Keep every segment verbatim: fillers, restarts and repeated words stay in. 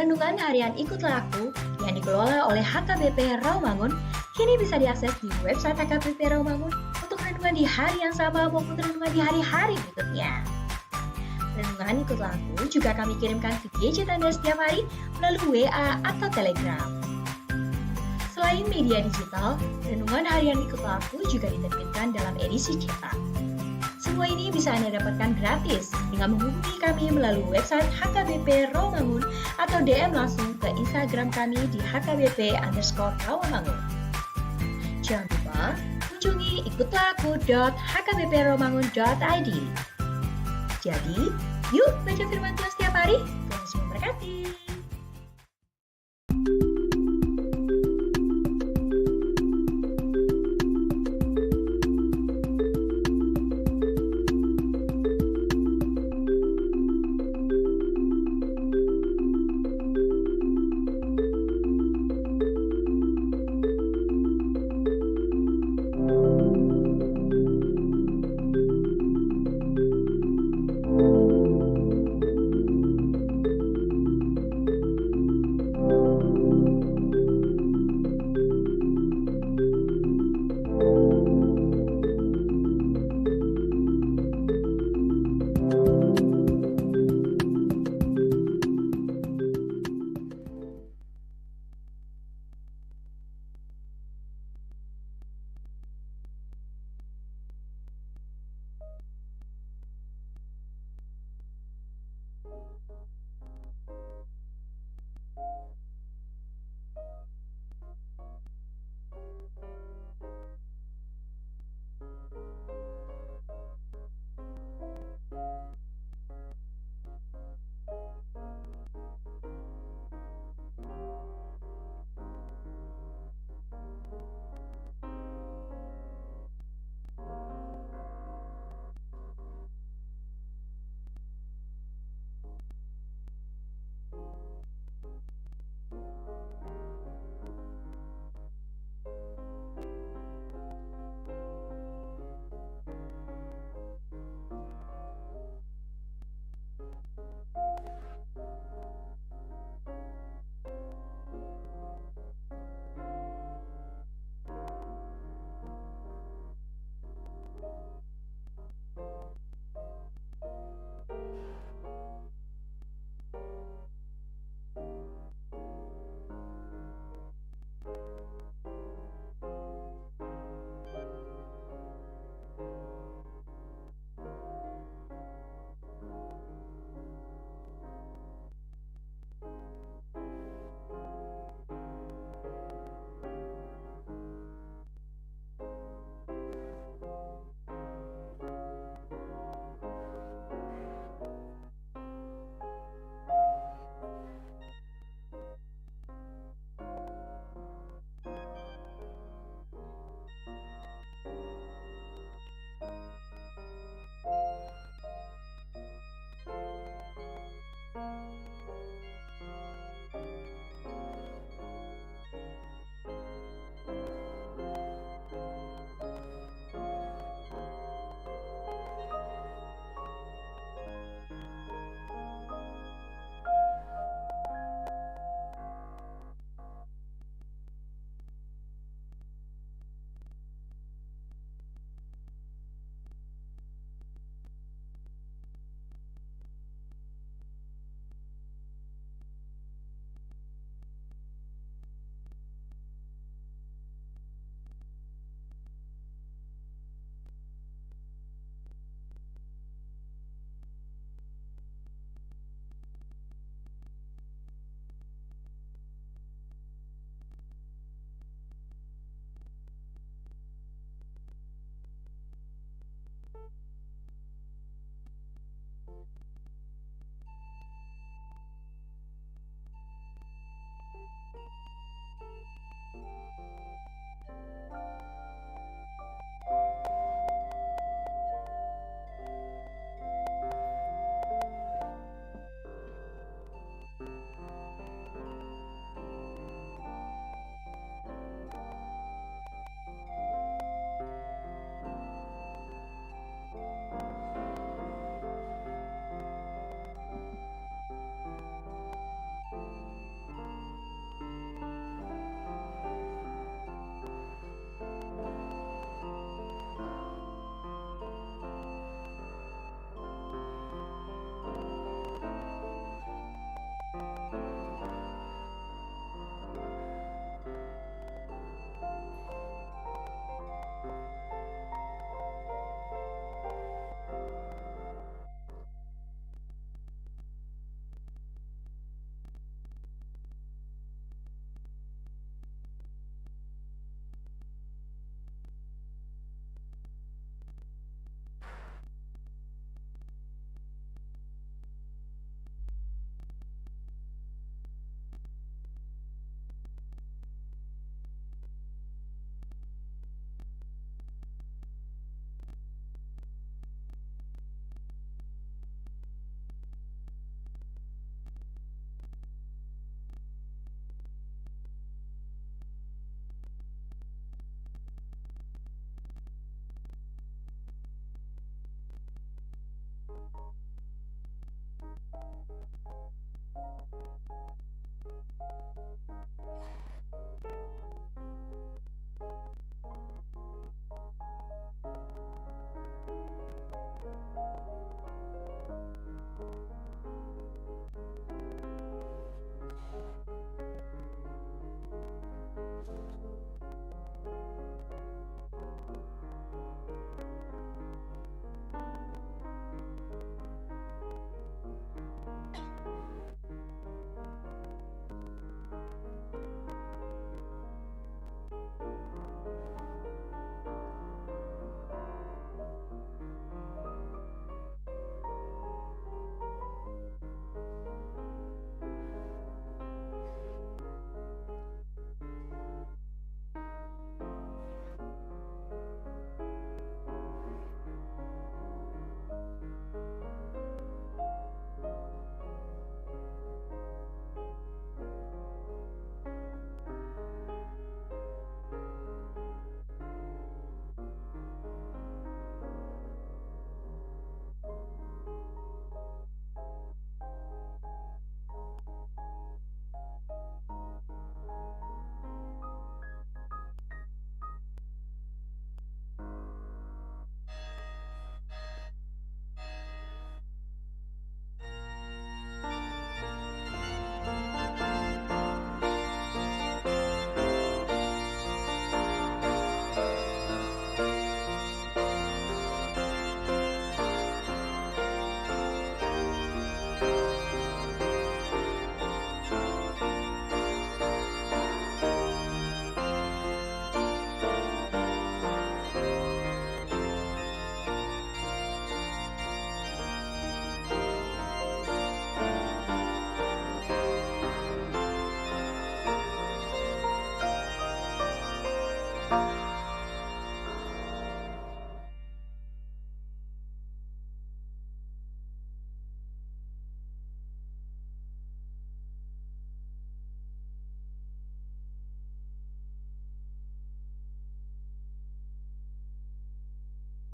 Renungan harian Ikutlah Aku yang dikelola oleh H K B P Rawamangun kini bisa diakses di website H K B P Rawamangun untuk renungan di hari yang sama maupun renungan di hari-hari berikutnya. Renungan Ikutlah Aku juga kami kirimkan ke gadget Anda setiap hari melalui W A atau Telegram. Selain media digital, renungan harian Ikutlah Aku juga diterbitkan dalam edisi cetak. Semua ini bisa Anda dapatkan gratis dengan menghubungi kami melalui website H K B P Rawamangun atau D M langsung ke Instagram kami di H K B P underscore Rawamangun. Jangan lupa kunjungi ikutlah aku dot H K B P rawamangun dot I D. Jadi, yuk baca firman Tuhan setiap hari. Tuhan Yesus memberkati.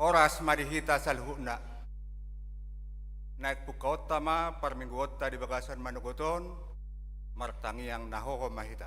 Horas ma di hita saluhutna. Naeng pungkaonta ma parmingguonta di bagasan manogot on, martangiang na hohom ma hita.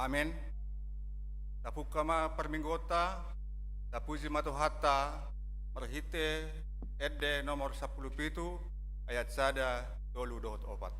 Amen. Tapungka ma parmingguonta, tapuji ma Tuhanta, marhite Ende nomor sampulu pitu, ayat sada, tolu dohot opat.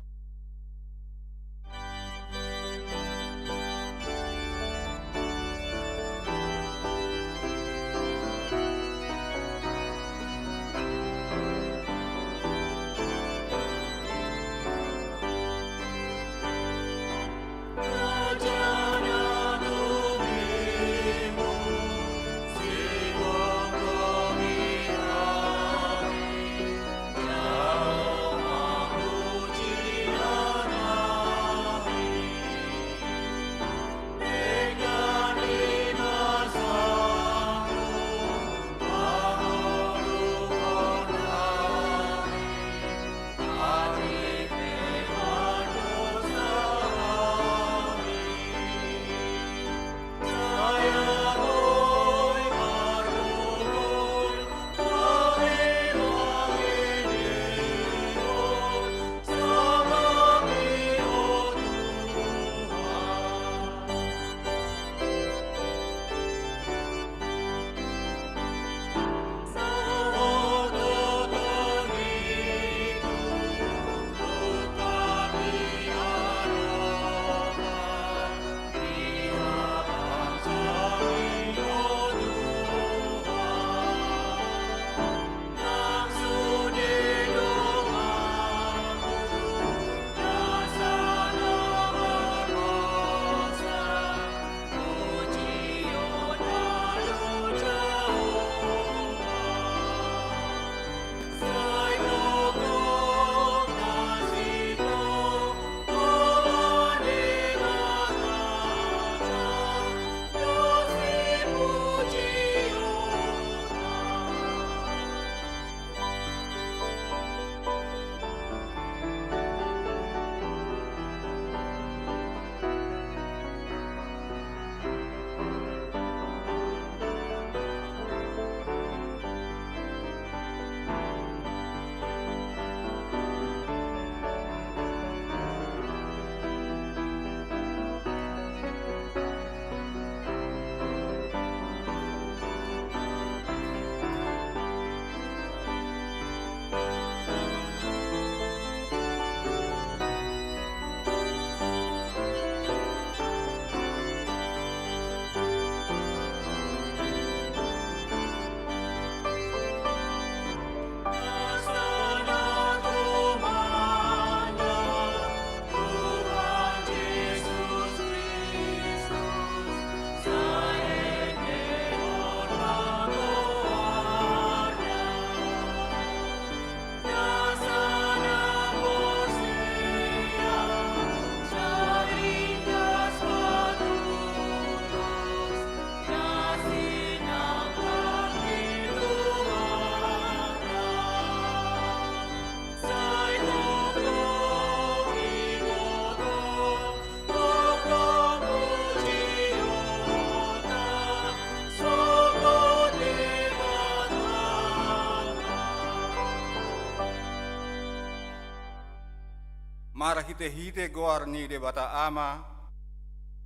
Marhitehite goar ni Debata Ama,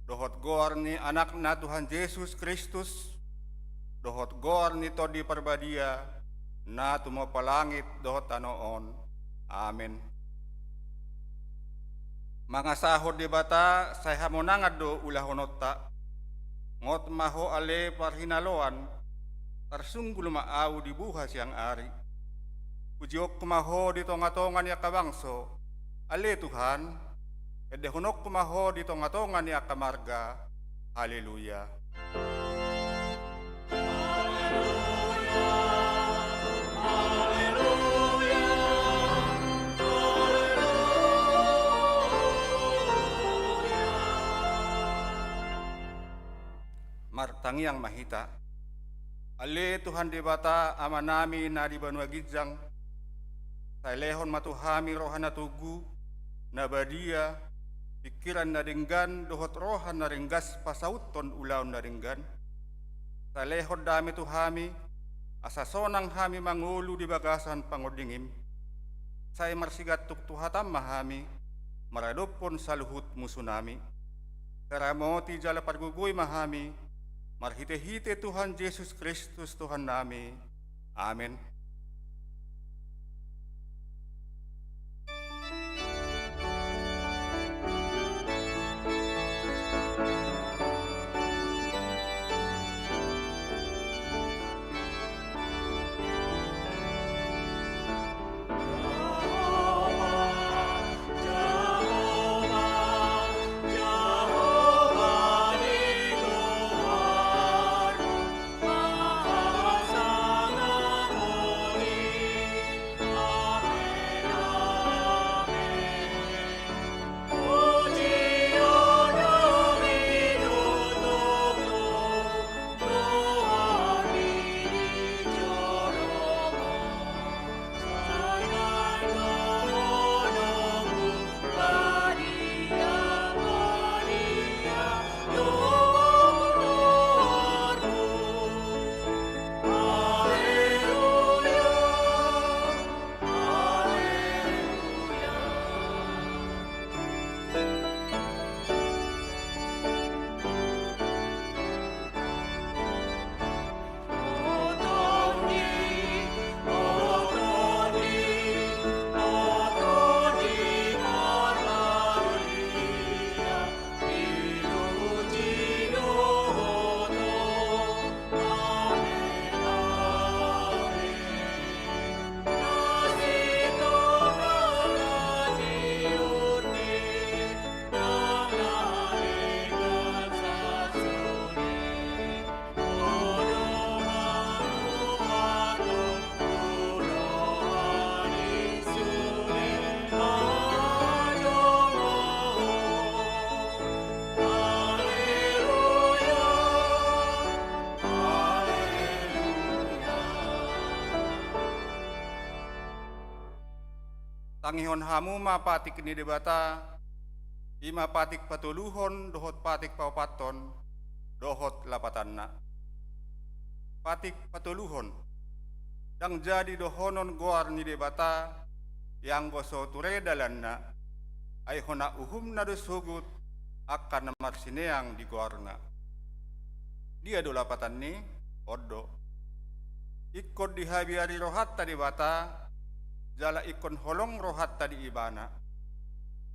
dohot goar ni Anakna Tuhan Jesus Kristus, dohot goar ni Tondi Parbadia, na tumompa langit dohot tano on. Amen. Mangasahon Debata, sai hamonangan do ulahononta. Ngot ma Ho ale parhinaloan, tarsunggul ma ahu di buha siang ari. Pujionku ma Ho di tongatonga ni angka bangso, ale Tuhan, endehononku ma Ho di tongatonga ni angka marga. Haleluya. Martangiang ma hita. Ale Tuhan Debata, Amanami na di banua ginjang, sai lehon ma tu hami roha na togu, na badia, pingkiran na denggan dohot roha na ringgas pasauthon ulaon na denggan. Sai lehon dame tu hami, asa sonang hami mangolu di bagasan pangondingim. Sai marsigantung tu hatam ma hami maradophon saluhut musunami. Sai ramoti jala pargogoi ma hami marhitehite Tuhan Jesus Kristus Tuhannami. Amen. Tangihon hamu ma patik ni Debata, i ma patik patoluhon dohot patik paopathon dohot lapatanna. Patik patoluhon. Ndang jadi dohonon goar ni Debata, ianggo so ture dalanna, ai hona uhumna do sogot angka na marsineang di goarna. Dia do lapatan ni? On do. Ingkon dihabiari rohanta Debata, jala ingkon holong rohanta di Ibana.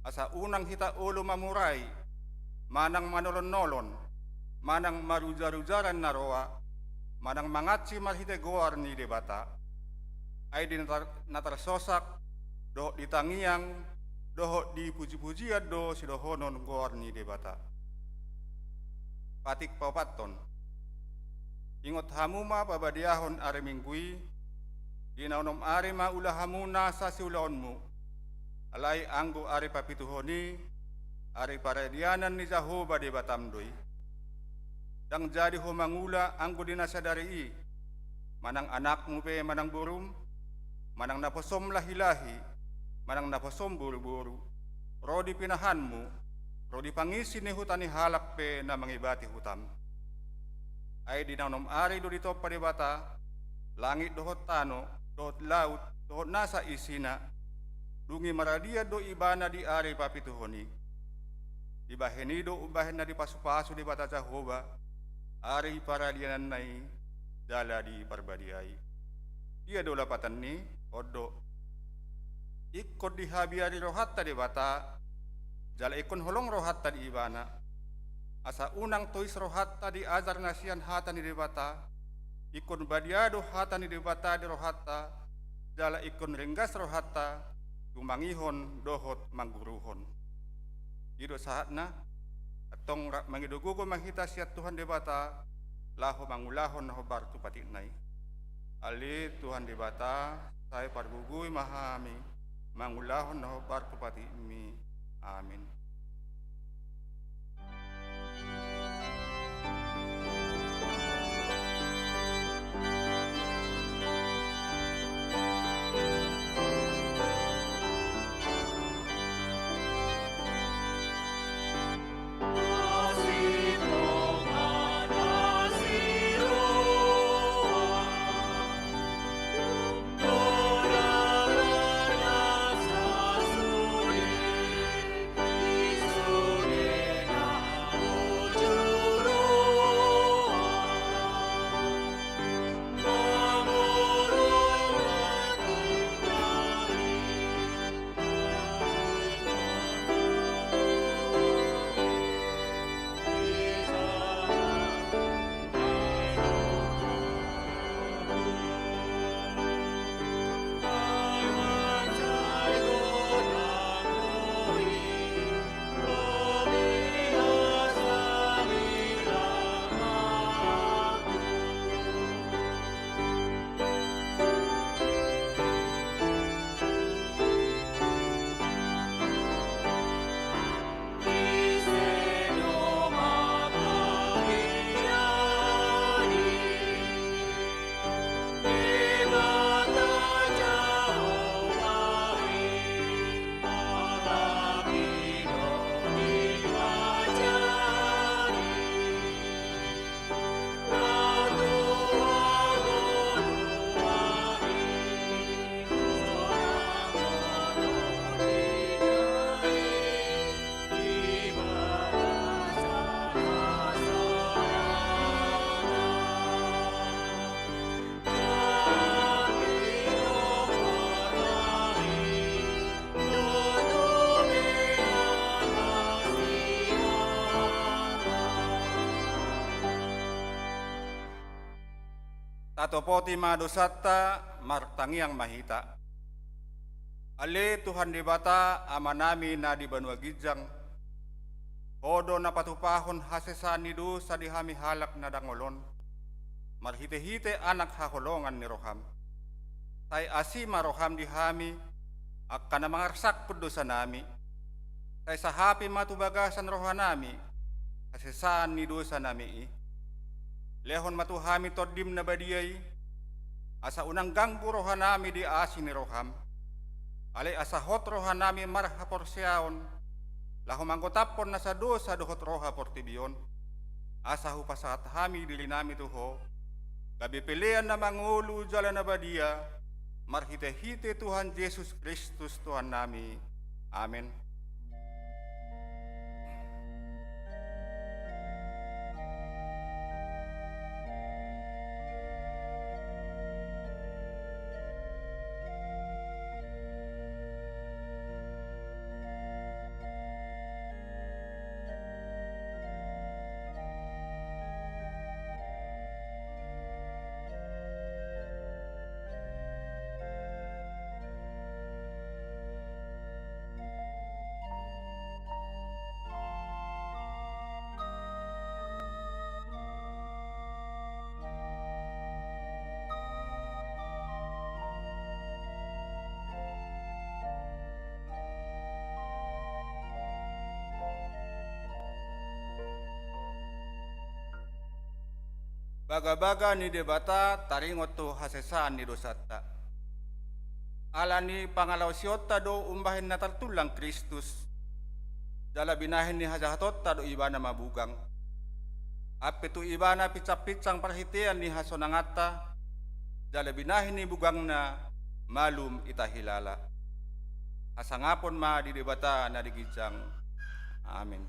Asa unang hita olo mamurai, manang manolon-nolon, manang marujar-ujaran na roa, manang mangansi marhite goar ni Debata. Ai di na tar-, na tarsosak, dohot di tangiang, dohot di puji-pujian do sidohonon goar ni Debata. Patik paopathon. Ingot hamu ma pabadiahon ari Minggu i, di na onom ari ma ula hamu nasa siulaonmu. Alai anggo ari papituhon i, ari paradianan ni Jahowa Debatam do i. Ndang jadi ho mangula anggo di na sadari i, manang anakmu pe manang borum, manang naposom lahi-lahi, manang naposom boru-boru, ro di pinahanmu, ro di pangisi ni huta ni halak pe na mangibati hutam. Ai di na onom ari do ditompa Debata langit dohot tano, dohot laut, dohot nasa isina, dung i maradian do Ibana di ari papituhon i. Dibahen i do umbahen na dipasu-pasu Debata Jahowa ari paradiananna i jala diparbadiai. Dia do lapatan ni on do. Ingkon dihabiari rohanta Debata, jala ingkon holong rohanta di Ibana. Asa unang tois rohanta di ajar na sian hata ni Debata, ingkon badia do hata ni Debata di rohanta, jala ingkon ringgas rohanta, tumangihon dohot mangguruhon. I do sahatna, antong rap mangido gogo ma hita sian Tuhan Debata, laho mangulahon na hombar tu patikna i. Ale Tuhan Debata, sai pargogoi ma hami, mangulahon na hombar tu patikmi. Amin. Tatopoti ma dosanta, martangiang ma hita. Ale Tuhan Debata, Amanami na di banua ginjang, Ho do na patupahon hasesaan ni dosa di hami halak na dangol on, marhitehite Anak haholongan ni roham. Sai asi ma roham di hami, angka na mangarsangkon dosanami. Sai sahapi ma tu bagasan rohanami hasesaan ni dosanami i. Lehon ma tu hami Tondim na badia i, asa unang ganggu rohanami di asi ni roham. Alai asa hot rohanami marhaporseaon, laho manggotaphon nasa dosa dohot roha portibi on, asa hupasahat hami dirinami tu Ho, gabe pelean na mangolu jala na badia, marhitehite Tuhan Jesus Kristus Tuhannami. Amen. Bagabaga ni Debata taringot tu hasesaan ni dosanta. Ala ni pangalaosionta do umbahen na tartullang Kristus, jala binahen ni hajahatonta do Ibana mabugang. Ampe tu Ibana pinsangpinsang parhitean ni hasonanganta, jala binahen ni bugangna malum ita hilala. Hasangapon ma di Debata na di ginjang. Amen.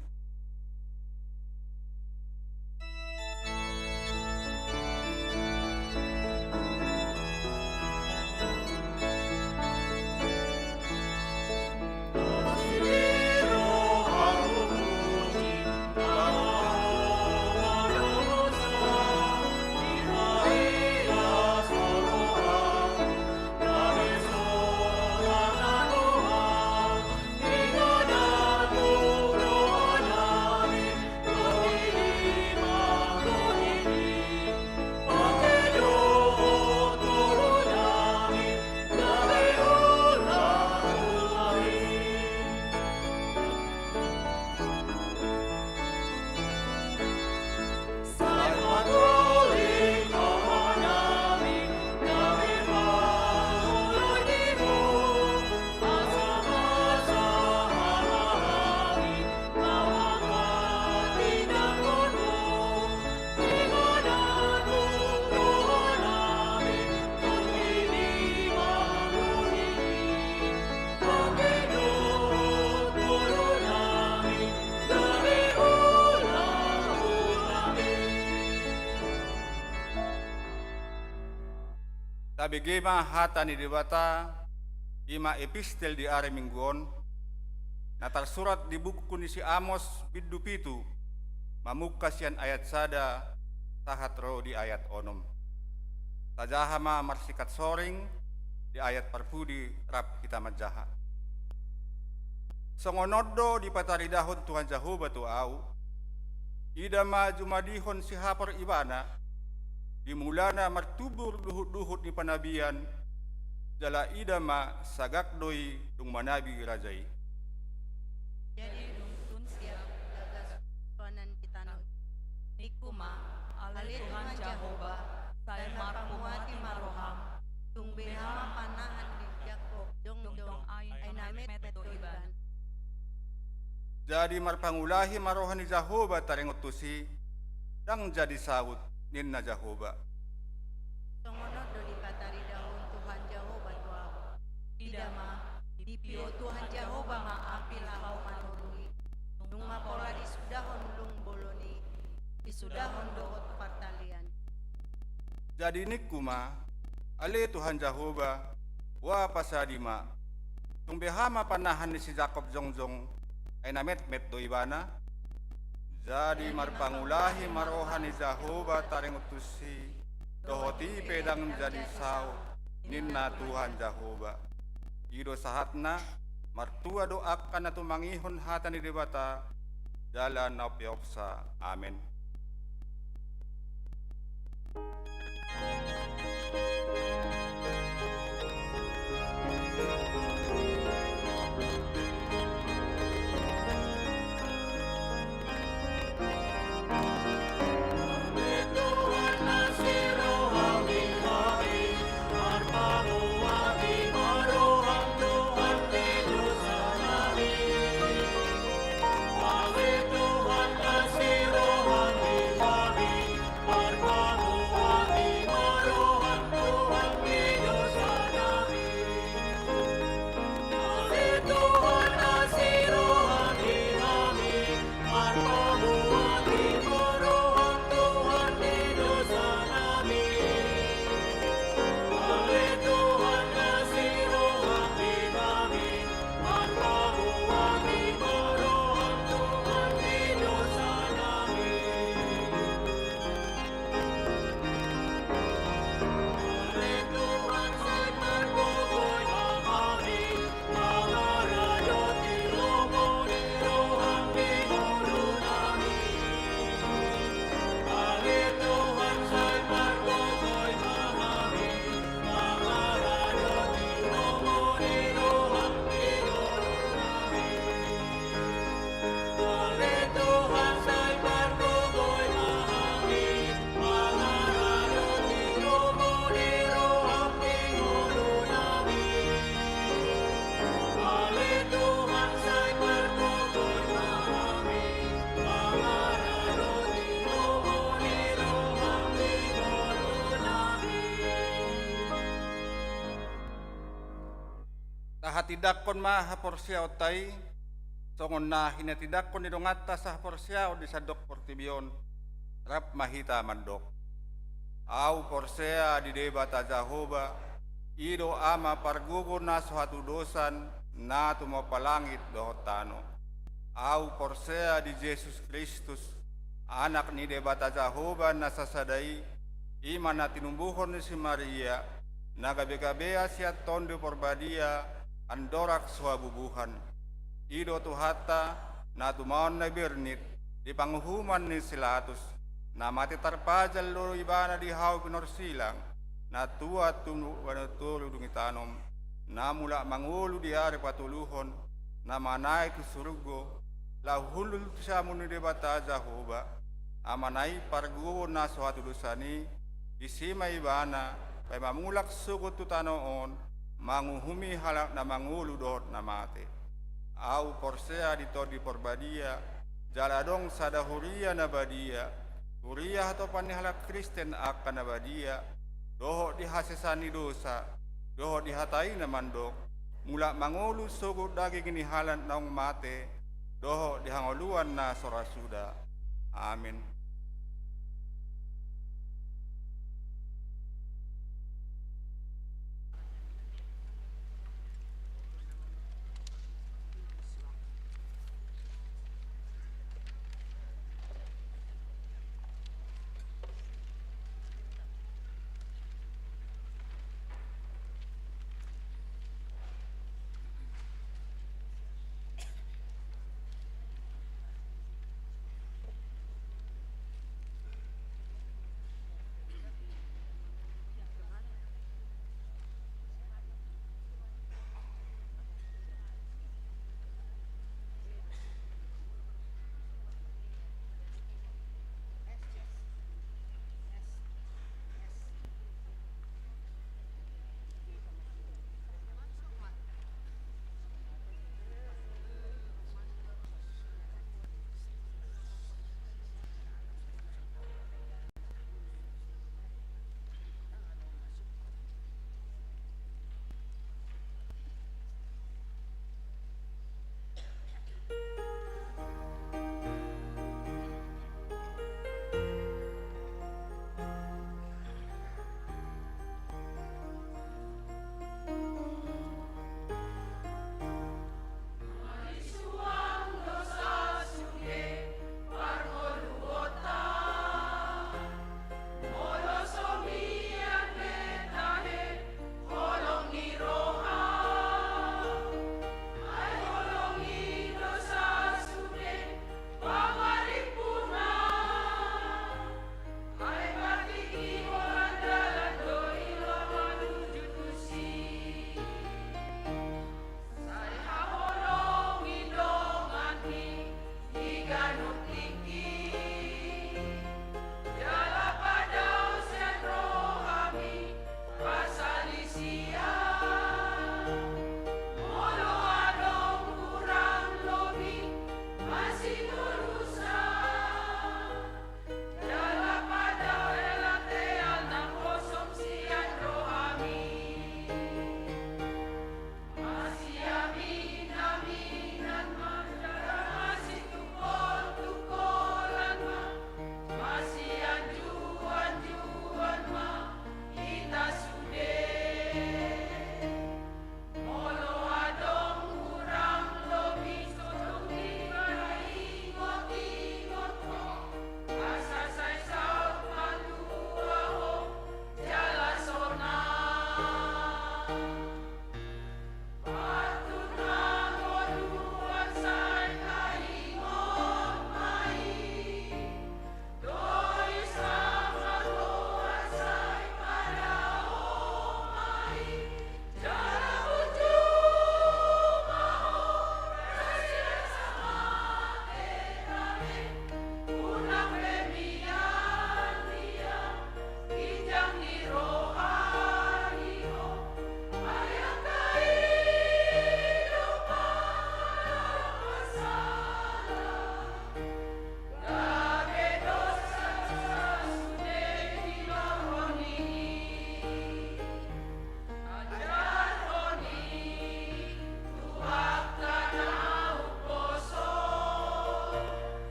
Tabege ma hata ni Debata, i ma epistel di ari Minggu on, na tarsurat di buku ni si Amos bindu pitu, mamungka sian ayat sada sahat ro di ayat onom. Tajaha ma marsingkat soring di ayat parpudi rap hita manjaha. Songon on do dipataridahon Tuhan Jahowa tu ahu: Ida ma jumadihon sihapor ibana, di mulana martumbur duhutduhut ni panabian, jala ida ma sagak do i dung manabi raja i. Jadi dung tunsiang gagas tuanan di tano i, ningku ma: Ale Tuhan Jahowa, sai marpamuati ma roham, tung beha ma panahan ni Jakob jongjong, ai na metmet do ibana. Jadi marpangulahi ma roha ni Jahowa taringot tusi, ndang jadi saut, ninna Jahowa. Songon on do dipataridahon Tuhan Jahowa tu ahu: Ida ma, dipio Tuhan Jahowa ma api laho manuruni, nunga pola disudahon lung bolon i, disudahon dohot partalian. Jadi ningku ma: Ale Tuhan Jahowa, boa pasadi ma, tung beha ma panahan ni si Jakob jongjong, ai na metmet do ibana? Jadi marpangulahi ma roha ni Jahowa taringot tusi, dohot i pe ndang jadi saut, ninna Tuhan Jahowa. I do sahatna. Martua do angka na tumangihon hata ni Debata jala na umpeopsa. Amen. Tahatindangkon ma haporseaonta i, songon na hinatindangkon ni donganta sahaporseaon di sandok portibi on, rap ma hita mandok: Ahu porsea di Debata Jahowa, i do Ama pargogo na so hatudosan, na tumompa langit dohot tano. Ahu porsea di Jesus Kristus, Anak ni Debata Jahowa na sasada i, i ma na tinumbuhon ni si Maria, na gabegabea sian Tondi Porbadia, andorang so habubuhan. I do Tuhanta, na tumaon na bernit di panguhuman ni si Latus, na mate tarpajal do ibana di hau pinorsilang, na tuat tu banua toru dung itanom, na mulak mangolu di ari patoluhon, na manaek tu surgo, laho hundul tu siamun ni Debata Jahowa, Amana i pargogo na so hatudosan i, disi ma ibana, paima mulak sogot tu tano on, manguhumi halak na mangolu dohot na mate. Ahu porsea di Tondi Porbadia, jala adong sada huria na badia, huria hatopan ni halak Kristen angka na badia, dohot di hasesaan ni dosa, dohot di hata i na mandok, mulak mangolu sogot daging ni halak naung mate, dohot di hangoluan na so ra suda. Amen.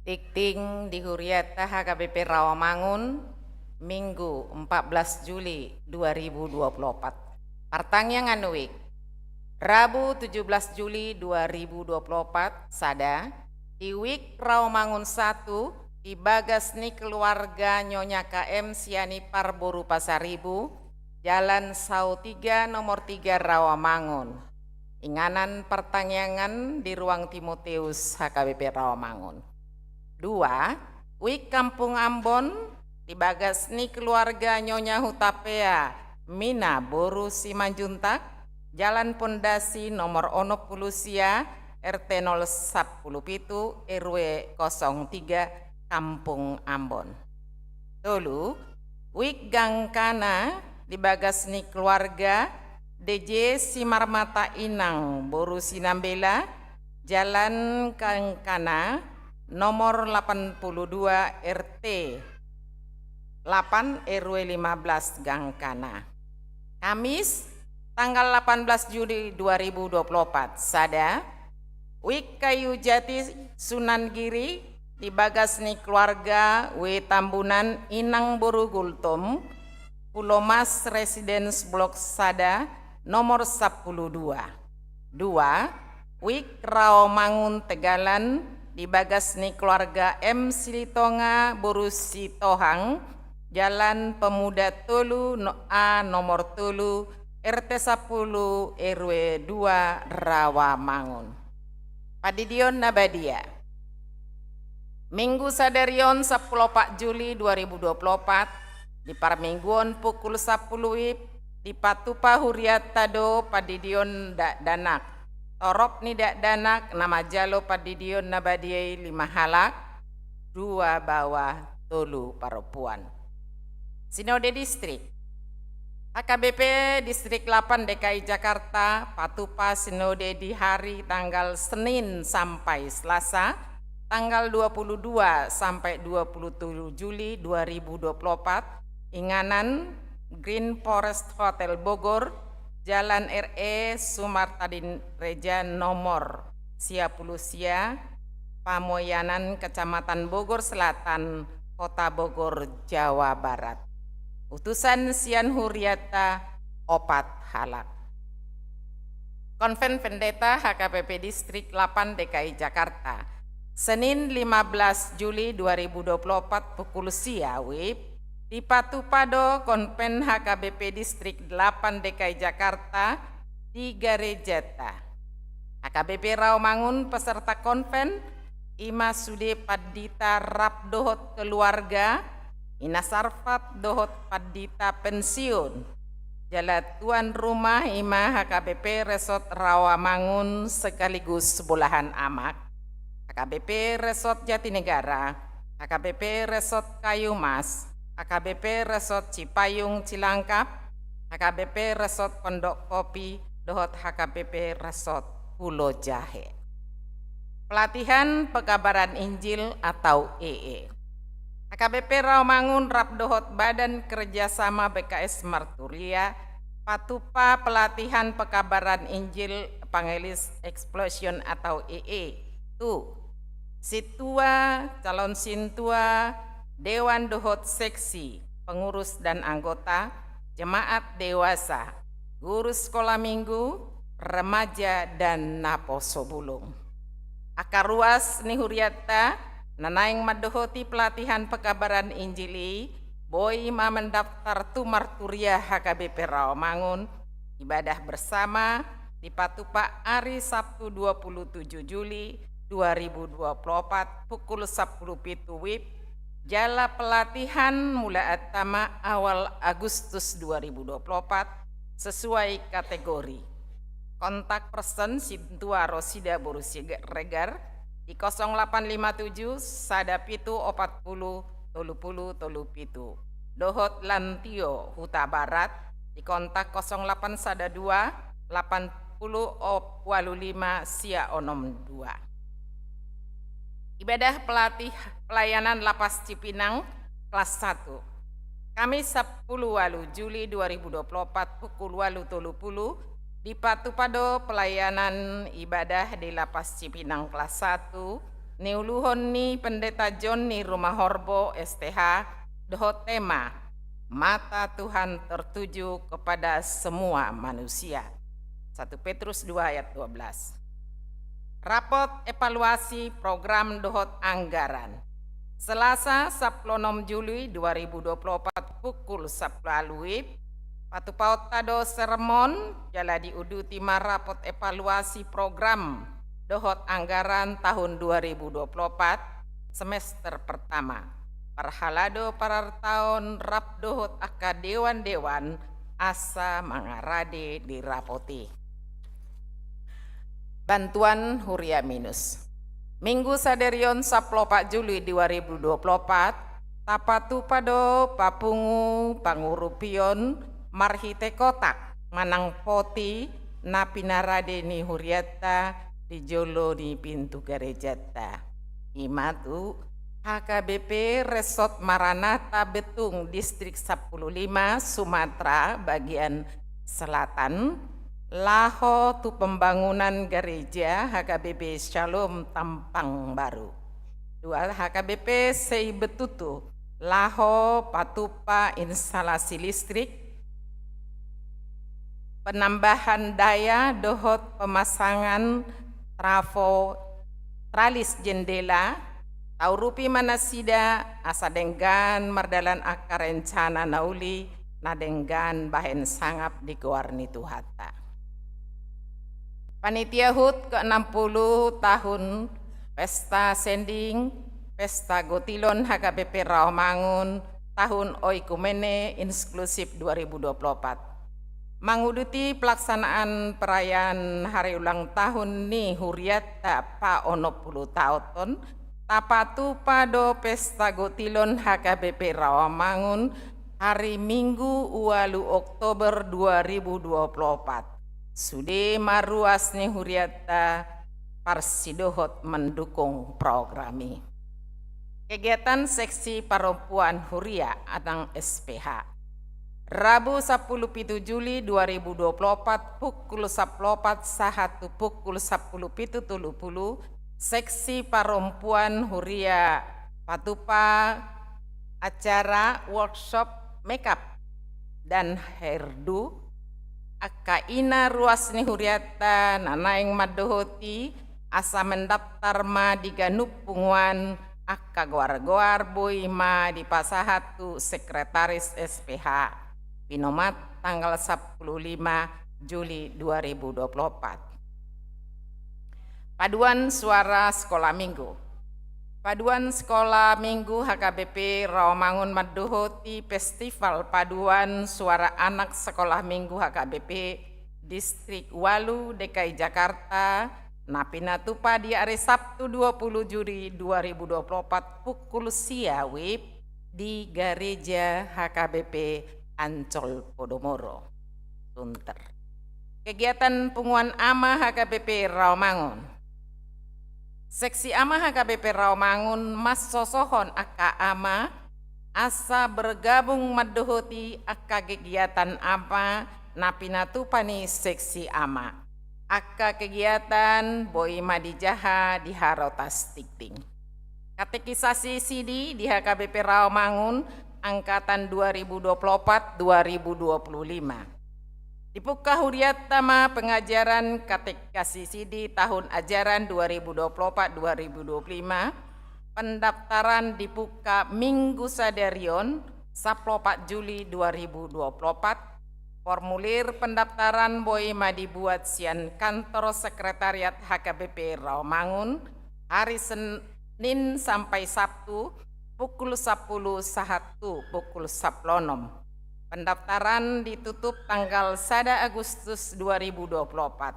Tingting di hurianta H K B P Rawamangun, Minggu empat belas Juli dua ribu dua puluh empat. Partangiangan wijk. Rabu tujuh belas Juli dua ribu dua puluh empat, sada, di wijk Rawamangun satu, di bagas ni keluarga Nyonya K M Sianipar boru Pasaribu, Jalan Sau tiga, nomor tiga, Rawamangun. Inganan partangiangan di ruang Timoteus H K B P Rawamangun. Dua, wijk Kampung Ambon, di bagas ni keluarga Nyonya Hutapea Mina boru Simanjuntak, Jalan Pondasi nomor onom pulu sia, R T nol sampulu pitu, R W kosong tiga, Kampung Ambon. Tolu, wijk Gangkana, di bagas ni keluarga D J Simarmata Inang boru Sinambela, Jalan Gangkana, nomor lapan puluh dua, R T lapan, R W lima belas, Gangkana. Kamis, tanggal lapan belas Juli dua ribu dua puluh empat, sada, wijk Kayu Jati, Sunan Giri, di bagas ni keluarga W Tambunan Inang boru Gultom, Pulomas Residence Blok sada, nomor sampulu dua. Dua, wijk Rawamangun Tegalan, di bagas ni keluarga M Silitonga boru Sitohang, Jalan Pemuda tolu, no-, A nomor tolu, R T sampulu, R W dua, Rawamangun. Pandidion na badia. Minggu sadari on, sampulu opat Juli dua ribu dua puluh opat, di parmingguon pukul sampulu wib, dipatupa hurianta do pandidion dakdanak. Torop ni dakdanak na manjalo pandidion na badia i lima halak, dua baoa, tolu parompuan. Sinode Distrik. H K B P Distrik lapan D K I Jakarta patupa sinode di hari tanggal Senin sampai Selasa, tanggal dua puluh dua sampai dua puluh tujuh Juli dua ribu dua puluh empat, inganan Green Forest Hotel Bogor, Jalan R E Sumartadin Reja nomor sia pulu sia, Pamoyanan, Kecamatan Bogor Selatan, Kota Bogor, Jawa Barat. Utusan sian hurianta opat halak. Konven Pendeta H K B P Distrik lapan D K I Jakarta. Senin lima belas Juli dua ribu dua puluh empat pukul sia wib, dipatupa do Konven H K B P Distrik lapan D K I Jakarta di garejanta. H K B P Rawamangun, peserta konven i ma sude pandita rap dohot keluarga, ina sarpat dohot pandita pensiun. Jala tuan rumah i ma H K B P Resort Rawamangun sekaligus Bolahan Amak, H K B P Resort Jatinegara, H K B P Resort Kayu Mas, H K B P Resort Cipayung Cilangkap, H K B P Resort Pondok Kopi, dohot H K B P Resort Pulo Jahe. Pelatihan pekabaran Injil atau E E. H K B P Rawamangun rap dohot Badan Kerjasama B K S Marturia patupa pelatihan pekabaran Injil Evangelis Explosion atau E E tu sintua, calon sintua, dewan dohot seksi, pengurus dan anggota, jemaat dewasa, guru sekolah minggu, remaja, dan naposo bulung. Angka ruas ni hurianta na naeng mandohoti pelatihan pekabaran Injil i, boi ma mendaftar tu Marturia H K B P Rawamangun. Ibadah bersama dipatupa ari Sabtu dua puluh tujuh Juli dua ribu dua puluh empat pukul sampulu pitu wib, jala pelatihan mulaanta ma awal Agustus dua ribu dua puluh empat sesuai kategori. Kontak person sintua Rosida boru Siregar di kosong lapan lima tujuh sada pitu opat pulu tolu pulu tolu pitu. Dohot Lantio Hutabarat di kontak kosong lapan sada dua lapan pulu walu lima sia onom dua. Ibadah pelatih pelayanan Lapas Cipinang kelas satu. Kamis sampulu walu Juli dua ribu dua puluh empat pukul walu tolu pulu, dipatupa do pelayanan ibadah di Lapas Cipinang kelas satu, niuluhon ni Pendeta John ni Rumahorbo, S T H, dohot tema, Mata Tuhan Tertuju Kepada Semua Manusia. Satu Petrus dua ayat dua belas. Rapot evaluasi program dohot anggaran. Selasa, sampulu onom Juli dua ribu dua puluh opat, pukul sampulu ualu WIB, patupaonta do sermon, jala diuduti ma rapot evaluasi program dohot anggaran tahun dua ribu dua puluh opat, semester pertama. Parhalado parartaon rap dohot angka dewan-dewan asa mangarade di rapot i. Bantuan Huria Minus. Minggu sadari on, sampulu opat Juli dua ribu dua puluh opat, tapatupa do papungu pangurupion marhite kotak manang poti na pinarade ni hurianta di jolo ni pintu garejanta. I ma tu H K B P Resort Maranatha Betung, Distrik sampulu lima, Sumatera bagian selatan, laho tu pembangunan gareja H K B P Shalom Tampang Baru. Dua, H K B P Sei Betutu, laho patupa instalasi listrik, penambahan daya dohot pemasangan trafo tralis jendela, taurupi ma nasida asa denggan mardalan angka rencana na uli na denggan bahen sangap di goar ni Tuhanta. Panitia hut ke enam puluh tahun Pesta Sending, Pesta Gotilon H K B P Rawamangun, tahun oikumene inklusif dua ribu dua puluh opat. Manguduti pelaksanaan perayaan hari ulang tahun ni hurianta paonom pulu taon on, tapatupa do Pesta Gotilon H K B P Rawamangun hari Minggu, ualu Oktober dua ribu dua puluh opat. Sude ma ruas ni hurianta parsidohot mendukung program i. Kegiatan Seksi Parompuan Huria atau S P H. Rabu, sampulu pitu Juli dua ribu dua puluh opat, pukul sampulu opat sahat tu pukul sampulu pitu tolu pulu, Seksi Parompuan Huria patupa acara workshop makeup dan hairdo. Angka ina ruas ni hurianta na naeng mandohoti asa mendaftar ma di ganup punguan, angka goar-goar boi ma dipasahat tu sekretaris S P H. Pinomat tanggal sampulu lima Juli dua ribu dua puluh opat. Paduan suara sekolah minggu. Paduan sekolah minggu H K B P Rawamangun mandohoti festival paduan suara anak sekolah minggu H K B P Distrik ualu D K I Jakarta, na pinatupa di ari Sabtu dua pulu Juli dua ribu dua puluh opat pukul sia WIB di Gareja H K B P Ancol Podomoro, Sunter. Kegiatan punguan ama H K B P Rawamangun. Seksi ama H K B P Rawamangun mansosohon angka ama asa bergabung mandohoti angka kegiatan ama na pinatupa ni seksi ama. Angka kegiatan boi ma dijaha di Harotas Tingting. Katekisasi sidi di H K B P Rawamangun angkatan dua ribu dua puluh opat dua ribu dua puluh lima. Dipungka hurianta ma pengajaran katekisasi sidi tahun ajaran dua ribu dua puluh opat dua ribu dua puluh lima. Pendaftaran dipungka Minggu sadari on, sampulu opat Juli dua ribu dua puluh opat. Formulir pendaftaran boi ma dibuat sian kantor sekretariat H K B P Rawamangun, hari Senin sampai Sabtu, pukul sampulu sahat tu pukul sampulu onom. Pendaftaran ditutup tanggal sada Agustus dua ribu dua puluh opat.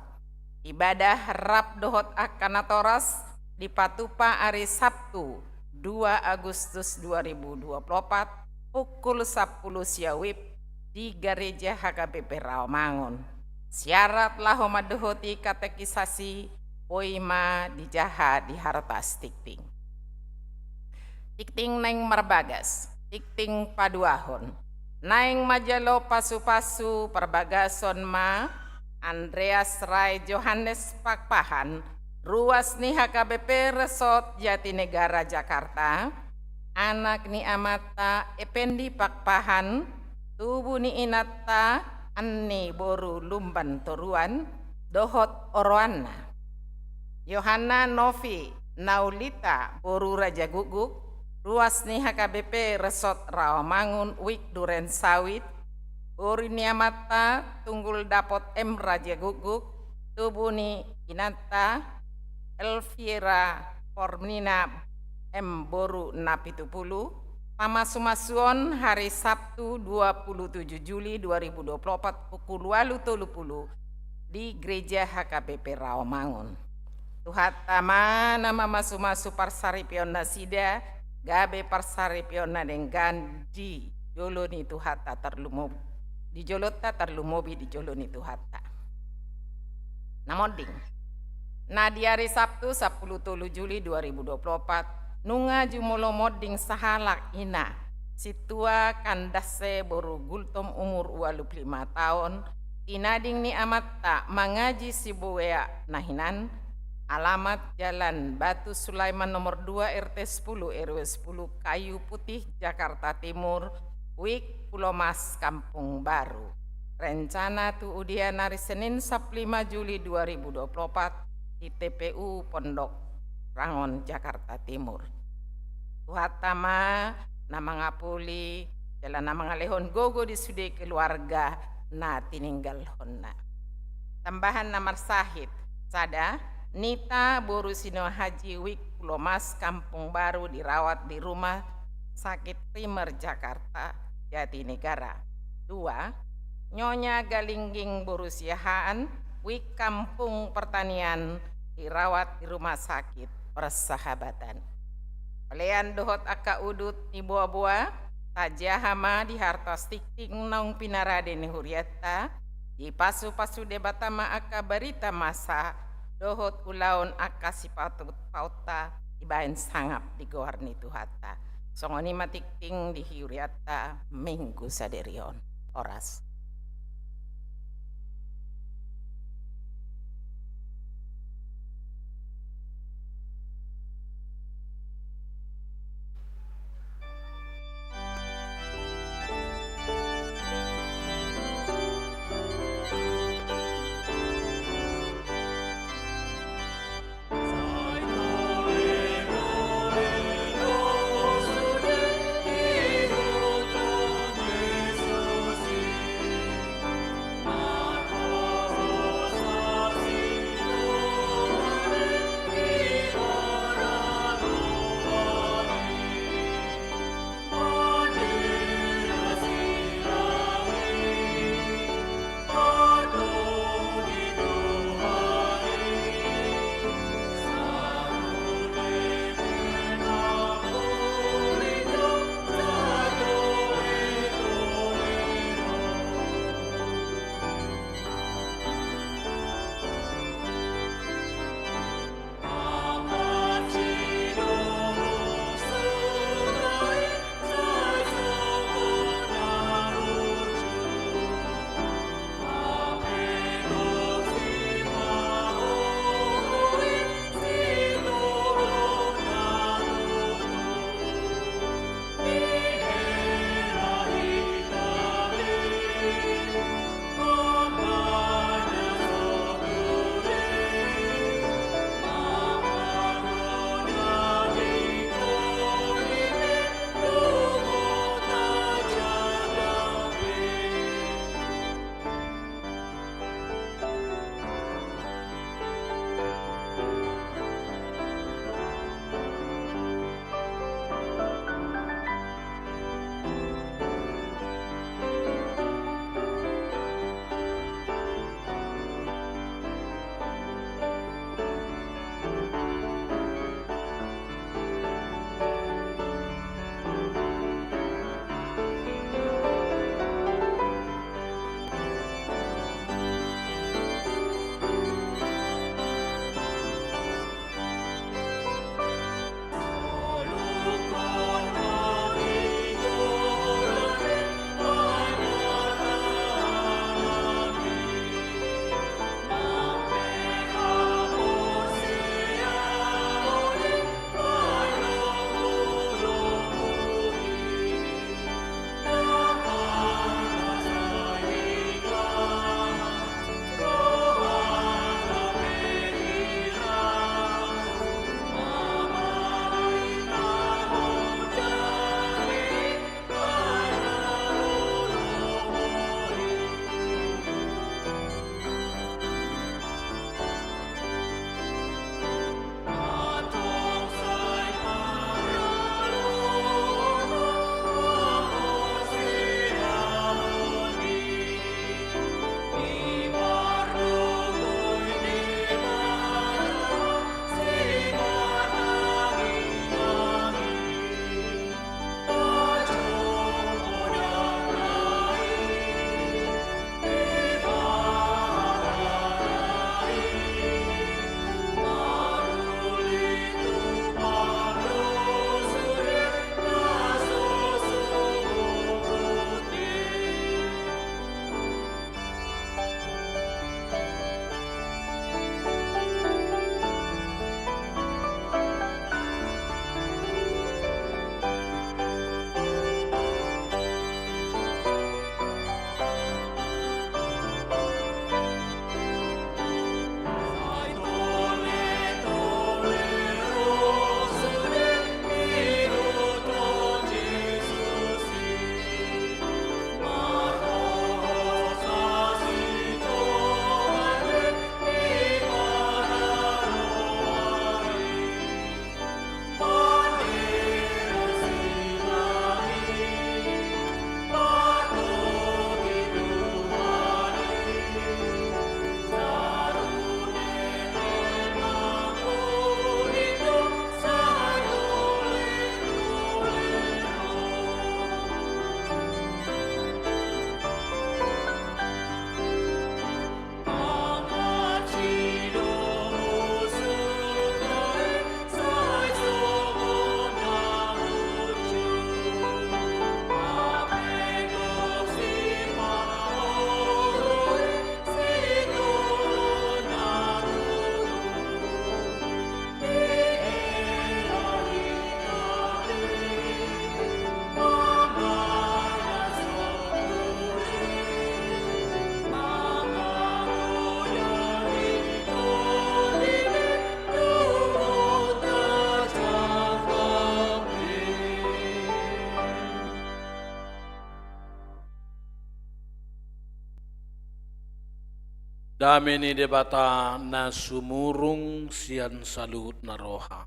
Ibadah rap dohot angka natoras dipatupa ari Sabtu, dua Agustus dua ribu dua puluh opat, pukul sampulu sia WIB di Gareja H K B P Rawamangun. Syarat laho mandohoti katekisasi boi ma dijaha di Harotas Tingting. Tingting naeng marbagas, tingting paduahon. Naeng manjalo pasupasu parbagason ma Andreas Rai Johannes Pakpahan, Ruas ni H K B P Resort Jatinegara Jakarta, anak ni amanta Ependi Pakpahan, tubu ni inanta Anni boru Lumban Toruan, dohot oroanna. Yohanna Novi Naulita boru Rajagukguk, ruas ni H K B P Resort Rawamangun, Wik Duren Sawit, boru ni amanta Tunggul Dapot M Rajagukguk, tubu ni inanta Elvira Formina M boru Napitupulu, pamasumasuon hari Sabtu dua puluh tujuh Juli dua ribu dua puluh empat pukul ualu tolu pulu di Gereja H K B P Rawamangun. Tuhanta ma na mamasumasu parsaripeonnasida, gabe parsaripeon na denggan di jolo ni Tuhanta tarlumobi, di jolonta tarlumobi di jolo ni Tuhanta. Na monding. Na di ari Sabtu, sampulu tolu Juli dua ribu dua puluh opat, nunga jumolo monding sahalak ina, Sintua Kandasse boru Gultom, umur ualup lima taon, tinading ni amanta mangaji siboea na hinan, alamat Jalan Batu Sulaiman nomor dua, R T sepuluh, R W sepuluh, Kayu Putih, Jakarta Timur, Wik Pulomas, Kampung Baru. Rencana tu udian ari Senin, sampulu lima Juli dua ribu dua puluh opat, di T P U Pondok Rangon, Jakarta Timur. Tuhanta ma na mangapuli jala na mangalehon gogo di sude keluarga na tininggalhonna. Tambahan na marsahit, sada, Nita boru Sinohaji, Wik Pulomas, Kampung Baru, dirawat di Rumah Sakit Primer Jakarta, Jatinegara. Dua, Nyonya Galingging boru Siahaan, Wik Kampung Pertanian, dirawat di Rumah Sakit Persahabatan. Pelean dohot angka udut ni boaboa, tajaha ma di hartas tingting naung pinarade ni hurianta, dipasupasu Debata ma angka barita masa dohot ulaon angka sipatut-pautta dibaen sangap di goar ni Tuhanta. Songon i ma tingting di hurianta Minggu sadari on. Horas. Dame ni Debata na sumurung sian saluhut na roha,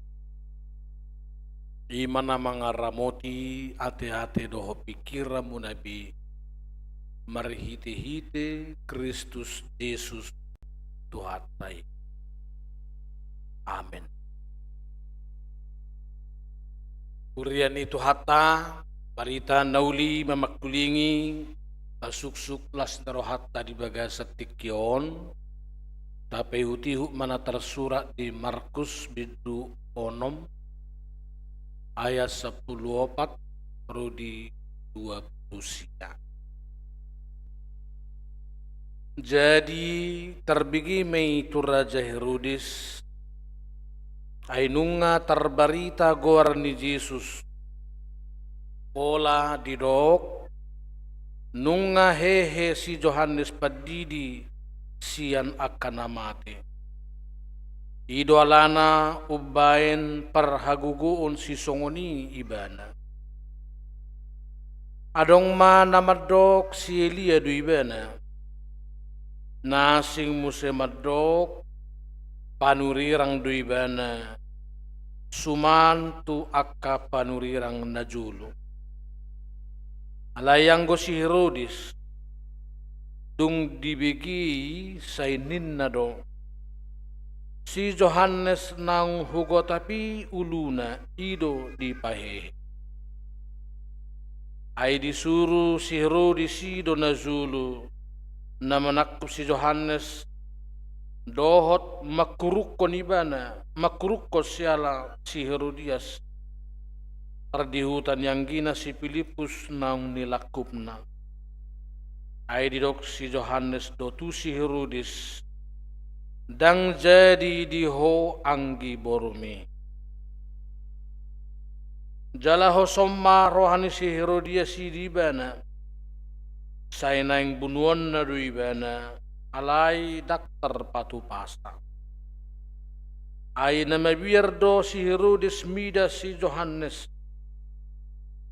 i ma na mangaramoti ateate dohot pingkiranmuna be, marhitehite Kristus Jesus Tuhanta i. Amen. Huria ni Tuhanta, barita na uli ma mangkulingi pasuksuk las ni rohanta di bagasan tingki on. Tapaihutihut ma na tarsurat di Markus bindu onom ayat sampulu opat ro di dua pulu sia. Jadi tarbege ma i tu Raja Herodes, ai nunga tarbarita goar ni Jesus. Pola didok, nunga hehe si Johannes Pandidi sian angka na mate. I do alana umbaen parhagogoon sisongon i ibana. Adong ma na mandok si Elia do ibana. Na asing muse mandok panurirang do ibana, suman tu angka panurirang na jolo. Alai anggo si Herodes, dung dibege i sai ninna do, si Johannes naung hugotap i uluna i do dipahehe. Ai disuru si Herodes i do na jolo na manangkup si Johannes, dohot manghurukkon ibana, manghurukkon siala si Herodias, pardihuta ni anggina si Pilippus naung nilangkupna. Ai didok si Johannes do tu si Herodes, ndang jadi di ho anggi borumi. Jala hosom ma roha ni si Herodias i di ibana, sai naeng bunuonna do ibana, alai ndang tarpatupasa. Ai na mabiar do si Herodes mida si Johannes,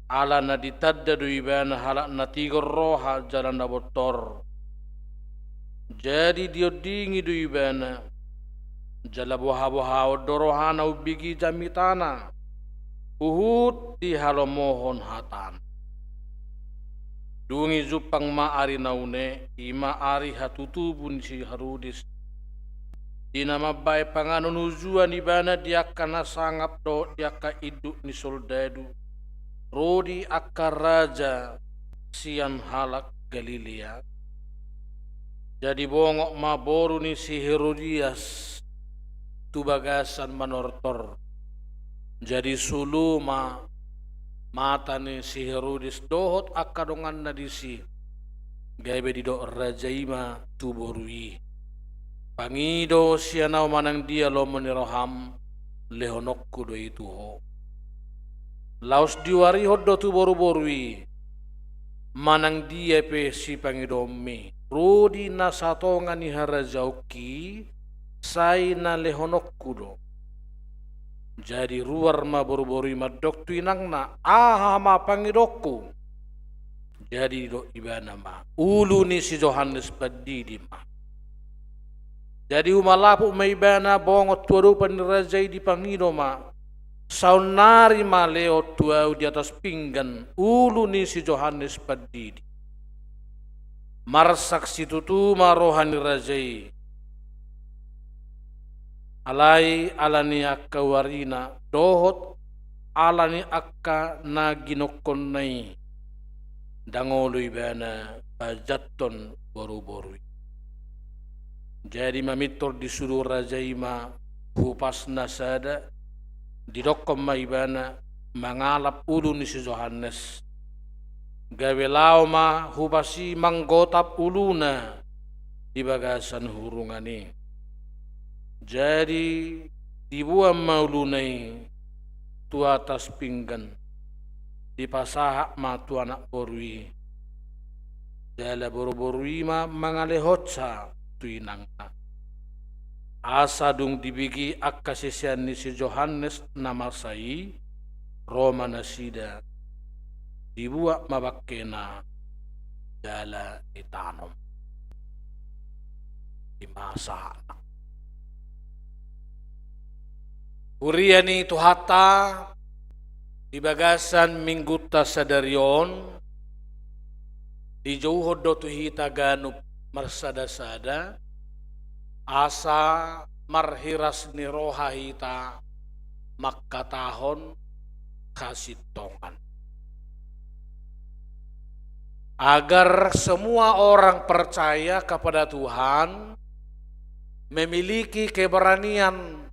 ala na ditanda do ibana halak na tigor roha jala na bontor. Jadi diondingi do ibana, jala bohabohaon do rohana umbege jamitana, huhut dihalomohon hatana. Dung i jumpang ma ari na une, i ma ari hatutubu ni si Herodes. Di na mambaen panganon ujuan ibana di angka na sangap dohot di angka induk ni soldadu, ro di angka raja sian halak Galilea. Jadi bongot ma boru ni si Herodias tu bagasan manortor. Jadi sulu ma mata ni si Herodes dohot angka donganna disi. Gabe didok raja i ma tu boru i, pangido sian ahu manang dia lomo ni roham, lehononku do i tu ho. Laos diuarihon do tu boruboru i, manang dia pe sipangidoonmi, ro di na satonga ni harajaonki, sai na lehononku do. Jadi ruar ma boruboru i mandok tu inangna, aha ma pangidoonku? Jadi didok ibana ma, ulu ni si Johannes Pandidi ma. Jadi humalaput ma ibana bongot tu adopan ni raja i dipangido ma, saonnari ma lehon tu ahu di atas pinggan ulu ni si Johannes Pandidi. Marsak situtu ma roha ni raja i. Alai ala ni angka uarina dohot ala ni angka na ginokkonna i, ndang olo ibana pajathon boruboru i. Jadi mamintor disude raja i ma hupas na sada, didokkon ma ibana mangalap ulu ni si Johannes. Gabe laho ma hupas i manggotap uluna di bagasan hurungan i. Jadi diboan ma uluna i tu atas pinggan, dipasahat ma tu anak boru i. Jala boruboru i ma mangalehonsa tu inangna. Asa dung dibege angka sisean ni si Johannes na masa i, ro ma nasida, dibuat ma bangkena jala ditanom. di masa anak. Huria ni Tuhanta, di bagasan minggunta sadari on, dijouhon do tu hita ganup marsada-sada, asa marhiras ni roha hita mangkatahon hasintongan. Agar semua orang percaya kepada Tuhan memiliki keberanian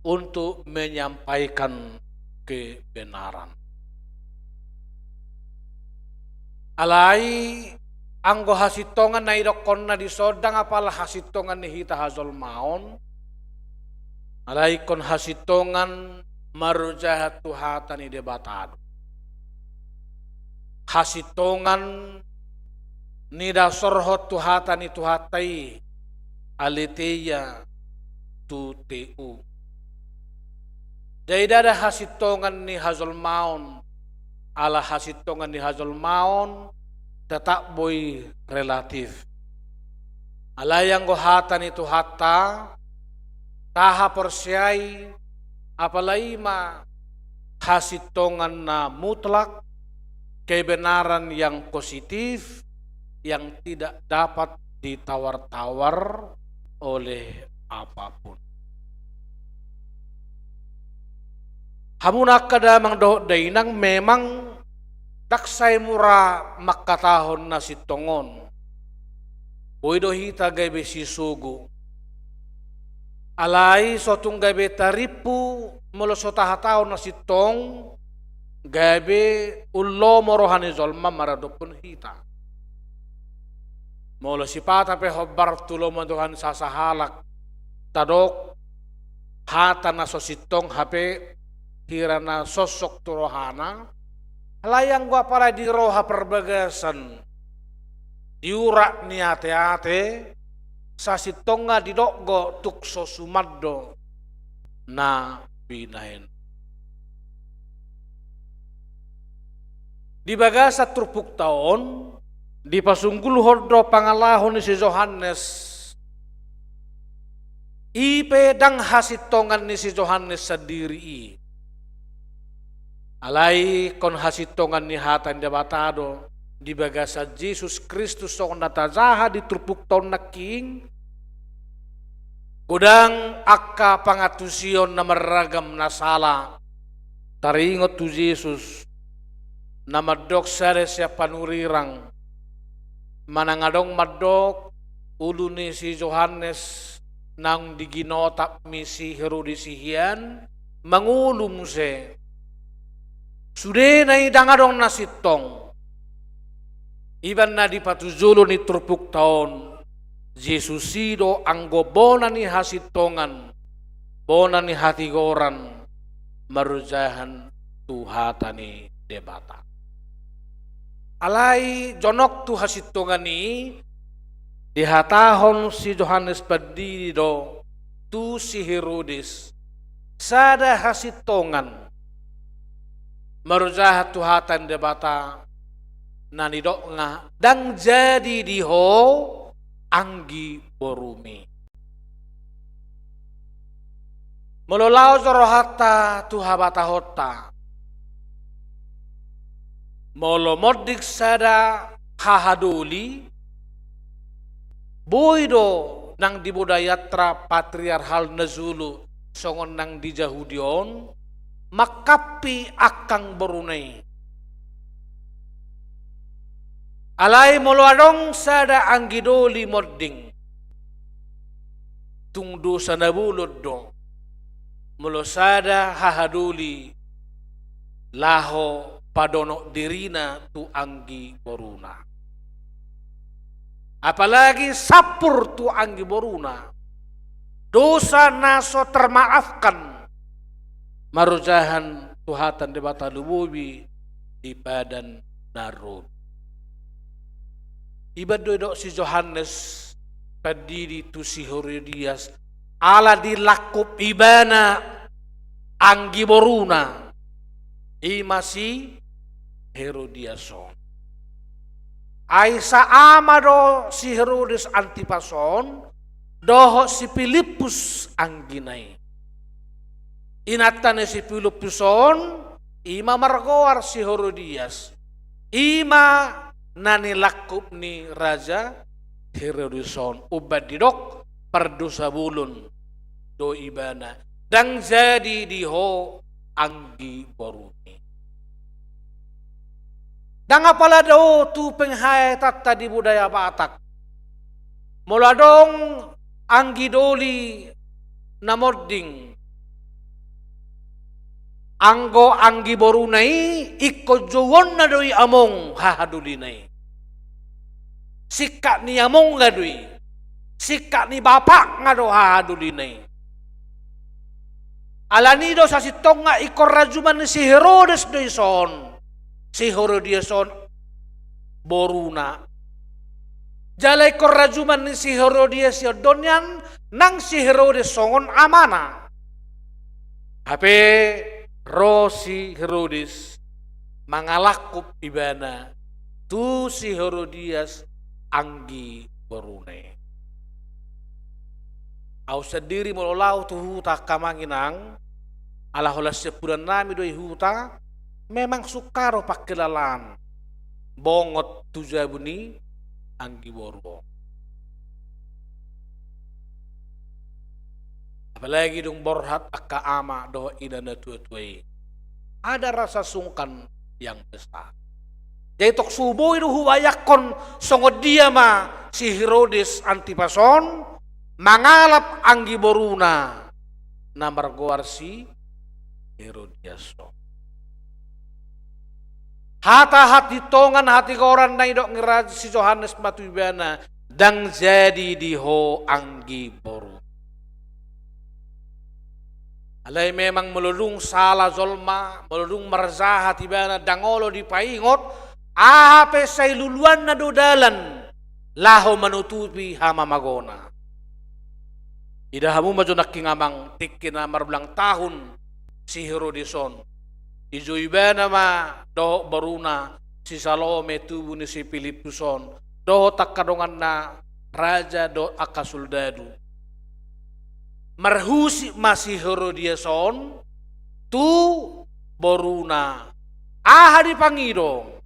untuk menyampaikan kebenaran. Alai anggo hasintongan na idokkonna dison ndang apala hasintongan ni hita hajolmaon, alai ingkon hasintongan marojahan tu hata ni Debata do. Hasintongan na diasorhon tu hata ni Tuhanta i, aletheia tou theou. Jadi ndada hasintongan ni hajolmaon, ala hasintongan ni hajolmaon tetap boi relatif. Alai anggo hata ni Tuhanta, tahaporseai, apala i ma hasintongan na mutlak, kebenaran yang positif, yang tidak dapat ditawar-tawar oleh apapun. Hamu na angka damang dohot dainang, memang ndang sai mura mangkatahon na sintong on. Boi do hita gabe sisogo. Alai so tung gabe tarimpu, molo so tahatahon na sintong, gabe umlomo roha ni jolma maradophon hita. Molo sipata pe hombar tu lomo ni Tuhan sasahalak, tadok hata na so sintong hape hira na sosok tu rohana, alai anggo apala di roha parbagasan, di urat ni ateate, sasintongna didok do tung so suman do na binahen. Di bagasan turpukta on, dipasungguhon do pangalaho ni si Johannes. I pe ndang hasintongan ni si Johannes sandiri i. Alai ingkon hasintongan ni hata ni Debata do, di bagasan Jesus Kristus songon na tajaha di turpukta on nangkin, godang angka pangantusion na marragam na sala taringot tu Jesus, na mandok sada sian panurirang, manang adong mandok ulu ni si Johannes naung diginotap ni si Herodes i hian, mangolu muse. Sudena i ndang adong na sintong. Iba na dipatujolo ni turpukta on, Jesus i do anggo bona ni hasintongan, bona ni hatigoran, marojahan tu hata ni Debata. Alai jonok tu hasintongan i, dihatahon si Johannes Pandidi do tu si Herodes sada hasintongan marojahan tu hata ni Debata, na nidokna, ndang jadi di ho anggi borumi. Molo laho jo rohanta tu habatahonta, molo monding sada hahadoli, boi do nang di budayata patriarkal na jolo songon nang di Jahudi on, mangkampi angkang boruna i. Alai molo adong sada anggi doli monding, tung dosa na bolon do molo sada hahadoli laho padonok dirina tu anggi boruna. Apalagi sampur tu anggi boruna, dosa na so termaafkan, marojahan tu hata ni Debata, lumobi di padan na ro. Iba do didok si Johannes Pandidi tu si Herodias, ala dilangkup ibana anggi boruna, i ma si Herodias on. Ai saama do si Herodes Antipas on, dohot si Pilippus anggina i. Inanta ni si Pilippus on, i ma margoar si Herodias. I ma na nilangkup ni raja Herodes on, umbahen didok pardosa bolon do ibana. Ndang jadi di ho anggi borumi. Ndang apala do tu penghaetanta di budaya Batak. Molo adong anggi doli na monding, anggo anggi boruna i, ingkon jouonna do i among hahadolina i. Singkat ni amongna do i. Singkat ni bapakna do hahadolina i. Alani do sasintongna ingkon rajuman ni si Herodes do i son, si Herodias on boruna. Jala ingkon rajuman ni si Herodias i on do nian, nang si Herodes songon amana. Hape ro si Herodes mangalangkup ibana tu si Herodias anggi boruna i. Ahu sandiri molo laho tu huta, angka amang inang, ala holan siampudan nami do i huta, memang sungkar do pangkilalaan bongot tu jabu ni anggi boru on. Apalagi dung borhat angka ama dohot ina na tua-tua i, ada rasa sungkan yang besar. Jadi tong so boi do hubayangkon songon dia ma si Herodes Antipas on mangalap anggi boruna na margoar si Herodias on. Hata hasintongan hatigoran na nidok ni raja si Johannes ma tu ibana, ndang jadi di ho anggi boru. Alai memang molo dung sala jolma, molo dung marjahat ibana, ndang olo dipaingot, aha pe sai luluanna do dalan laho manutupi hamamagona. Ida hamu ma jo nangkin amang, tingki na marulang tahun si Herodes on, dijou ibana ma dohot boruna si Salome, tubu ni si Pilippus on, dohot angka donganna raja dohot angka soldadu. Marhusip ma si Herodias on tu boruna. Aha dipangido?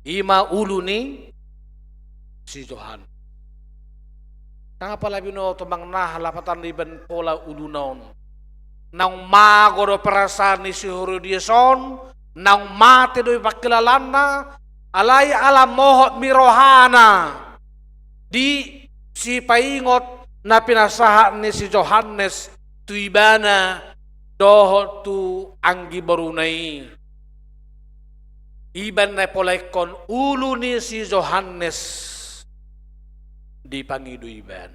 I ma ulu ni si Johannes. Ndang apala binoto manang aha lapatan ibaen pola uluna on. Naung mago do perasaan ni si Herodias on, naung mate do i pangkilalaanna, alai ala mohop ni rohana di sipaingot na pinasahat ni si Johannes tu ibana dohot tu anggi boruna i. Ibaen na pola ingkon ulu ni si Johannes dipangido ibana.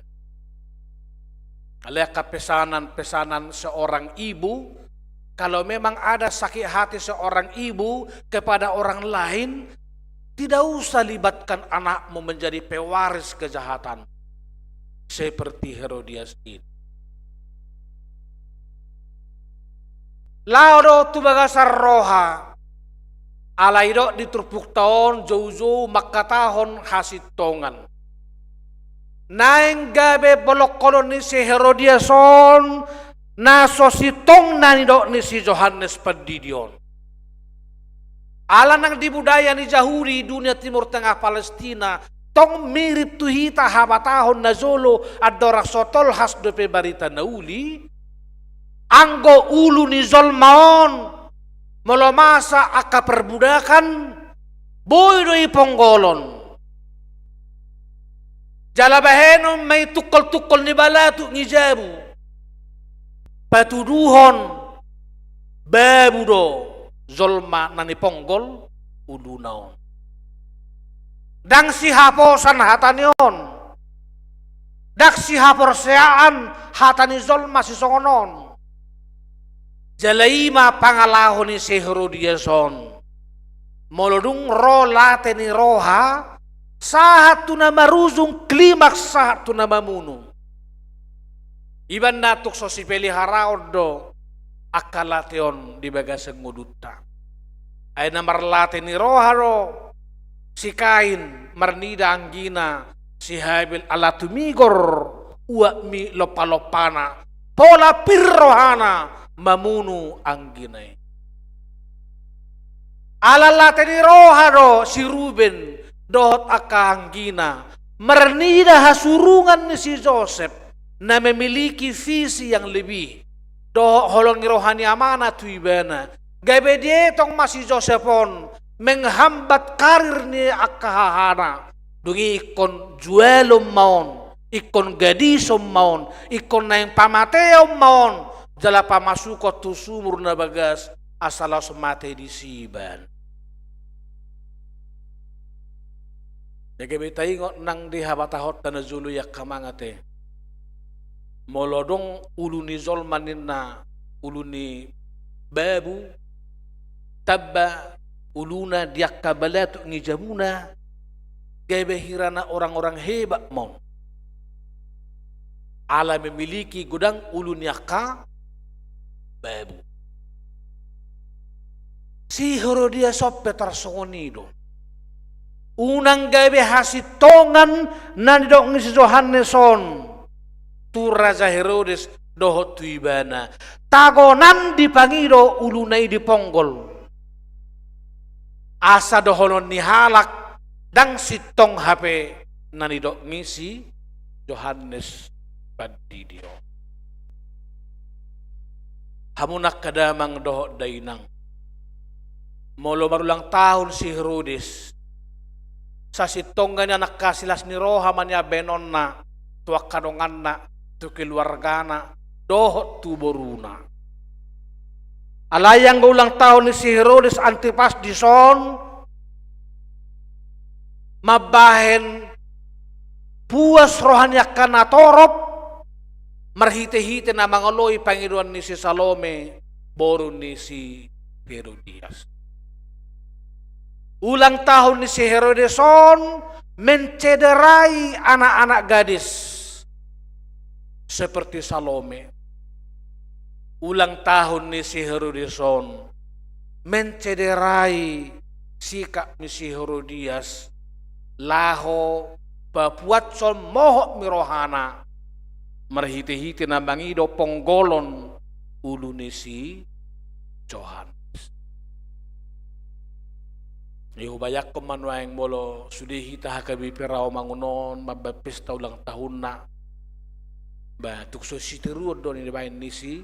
Alai angka pesanan-pesanan seorang ibu, kalau memang ada sakit hati seorang ibu kepada orang lain, tidak usah libatkan anakmu menjadi pewaris kejahatan seperti Herodias ini. Laho do tu bagasan roha, alai didok di turpukta on joujou mangkatahon hasintongan. Naeng gabe bolongkolon ni si Herodias on na so sintong na nidok ni si Johannes Pandidi on. Ala nang di budaya ni Jahudi, dunia Timur Tengah, Palestina, tong mirip tu hita habatahon na jolo andorang so tolhas dope barita na uli. Anggo ulu ni jolma on, molo masa angka perbudakan, boi do i ponggolon. Jala bahenon ma i tungkol-tungkol ni balatuk ni jabu. Patuduhon babu do jolma na niponggol uluna on. Ndang sihaposan hata ni on. Ndang sihaporseaan hata ni jolma sisongon on. Jala i ma pangalaho ni si Herodias on. Molo dung ro late ni roha, sahat tu na marujung klimaks, sahat tu na mamunu. Ibaen na tung so sipeliharaon do angka late on di bagasan ngolunta. Ai na marlate ni roha do si Kain marnida anggina si Habil ala tumigor uakmi lompa-lompana, pola pir rohana mamunu anggina i. Ala late ni roha do si Ruben dohot angka anggina marnida hasurungan ni si Josep na memiliki visi yang lebih dohot holong ni roha ni amana tu ibana. Gabe dietong ma si Josep on menghambat karir ni angka hahana. Dung i ingkon jualon ma on, ingkon gadison ma on, ingkon naeng pamateon ma on, jala pamasukon tu sumur na bagas asa laos mate disi ibana. Jadi gabe taingot nang di habatahonta na jolo i angka amang ate. Molo adong ulu ni jolma ninna, ulu ni babu, tamba uluna di angka balatuk ni jabuna, gabe hira na orang-orang hebat ma on. Ala memiliki godang ulu ni angka babu. Si Herodias on pe tarsongon i do. Unang gabe hasintongan na nidok ni si Johannes on tu Raja Herodes dohot tu ibana. Tagonan dipangido uluna i diponggol. Asa dohonon ni halak ndang sintong hape na nidok ni si Johannes Pandidi on. Hamu angka damang dohot dainang. Molo marulang tahun si Herodes, sasintongna nian angka silas ni roha ma nian baenonna tu angka donganna, tu keluargana, dohot tu boruna. Alai anggo ulang tahun ni si Herodes Antipas dison, mambahen puas roha ni angka na torop, marhite-hite na mangoloi pangidoan ni si Salome, boru ni si Herodias. Ulang tahun ni si Herodes on mencederai anak-anak gadis seperti Salome. Ulang tahun ni si Herodes on mencederai sikap ni si Herodias laho papuashon mohop ni rohana marhite-hite na mangido ponggolon ulu ni si Johannes. Ia hubayangkon ma nuaeng molo sude hita H K B P Rawamangun on mambahen pesta ulang tahunna, ba tung so sitiruon do nibaen ni si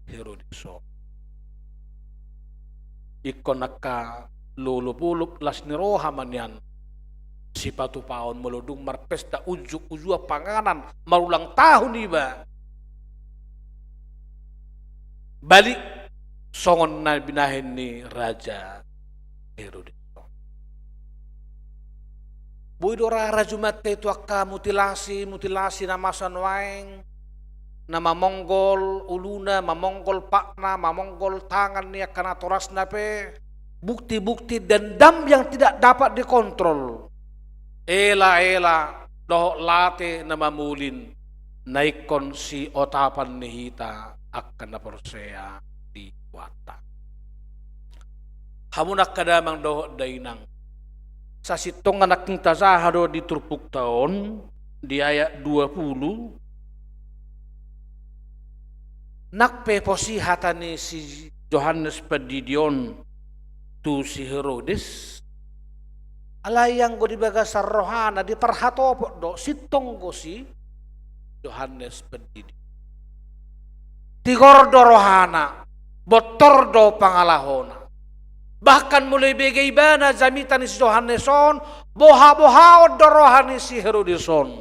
Herodes on. Ingkon angka lolop-olop las ni roha ma nian sipatupaon molo dung marpesta unjuk-unjukan panganan marulang tahun iba. Balik songon na binahen ni Raja Herodes. Boi do ra rajumanta i tu angka mutilasi, mutilasi na masa nuaeng, na mamonggol uluna, mamonggol patna, mamonggol tangan ni angka natorasna pe, bukti-bukti dendam yang tidak dapat dikontrol. Ela-ela dohot late na mamulin, na ingkon siotapan ni hita angka na porsea di Tuhanta. Hamu angka damang dohot dainang, sasintongna nangkin tajaha do di turpukta on, di ayat dua puluh, nang pe pos i hata ni si Johannes Pandidi on tu si Herodes, alai anggo di bagasan rohana diparhatopot do sintong do si Johannes Pandidi. Tigor do rohana, bontor do pangalahona. Bahkan molo ibege ibana jamita ni si Johannes on, boha-bohaon do roha ni si Herodes on.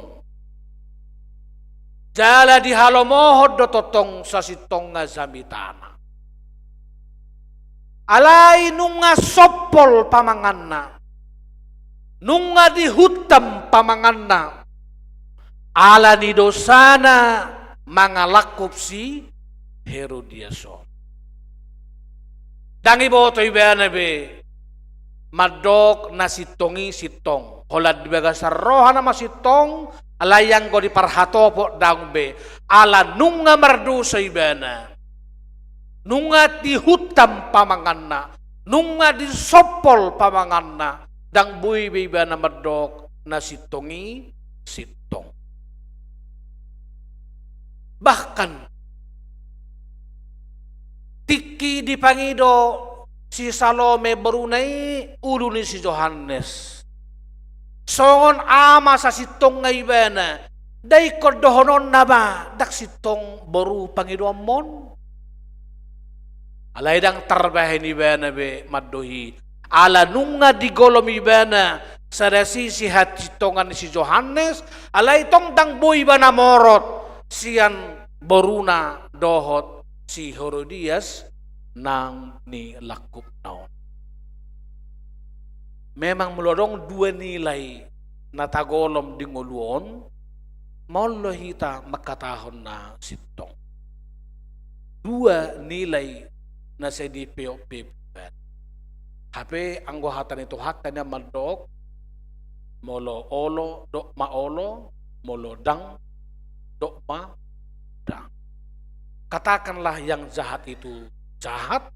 Jala dihalomohon do tongtong sasintongna jamitana. Alai nunga sompol pamanganna, nunga dihuntam pamanganna, ala ni dosana mangalangkup si Herodias on. Ndang iboto ibana be mandok na sintong i sintong. Holan di bagasan rohana ma sintong, alai anggo diparhatopot ndang be, ala nunga mardosa ibana. Nunga dihuntam pamanganna, nunga disompol pamanganna, ndang boi be ibana mandok na sintong i sintong. Bahkan, tingki dipangido si Salome boruna i ulu ni si Johannes, songon ama sasintongna ibana, ndang ingkon dohononna ba, ndang sintong boru pangidoanmon. Alai ndang tarbahen ibana be mandok i, ala nunga digolom ibana sada sisi hasintongan ni si Johannes, alai tong ndang boi ibana morot sian boruna dohot si Herodias nang nilangkupna on. Memang molo adong dua nilai na tagolom di ngolu on, maol do hita mangkatahon na sintong. Dua nilai na sai dipeop pe ibana. Hape anggo hata ni Tuhanta nian mandok, molo olo, dok ma olo, molo ndang, dok ma ndang. Katakanlah yang jahat itu jahat,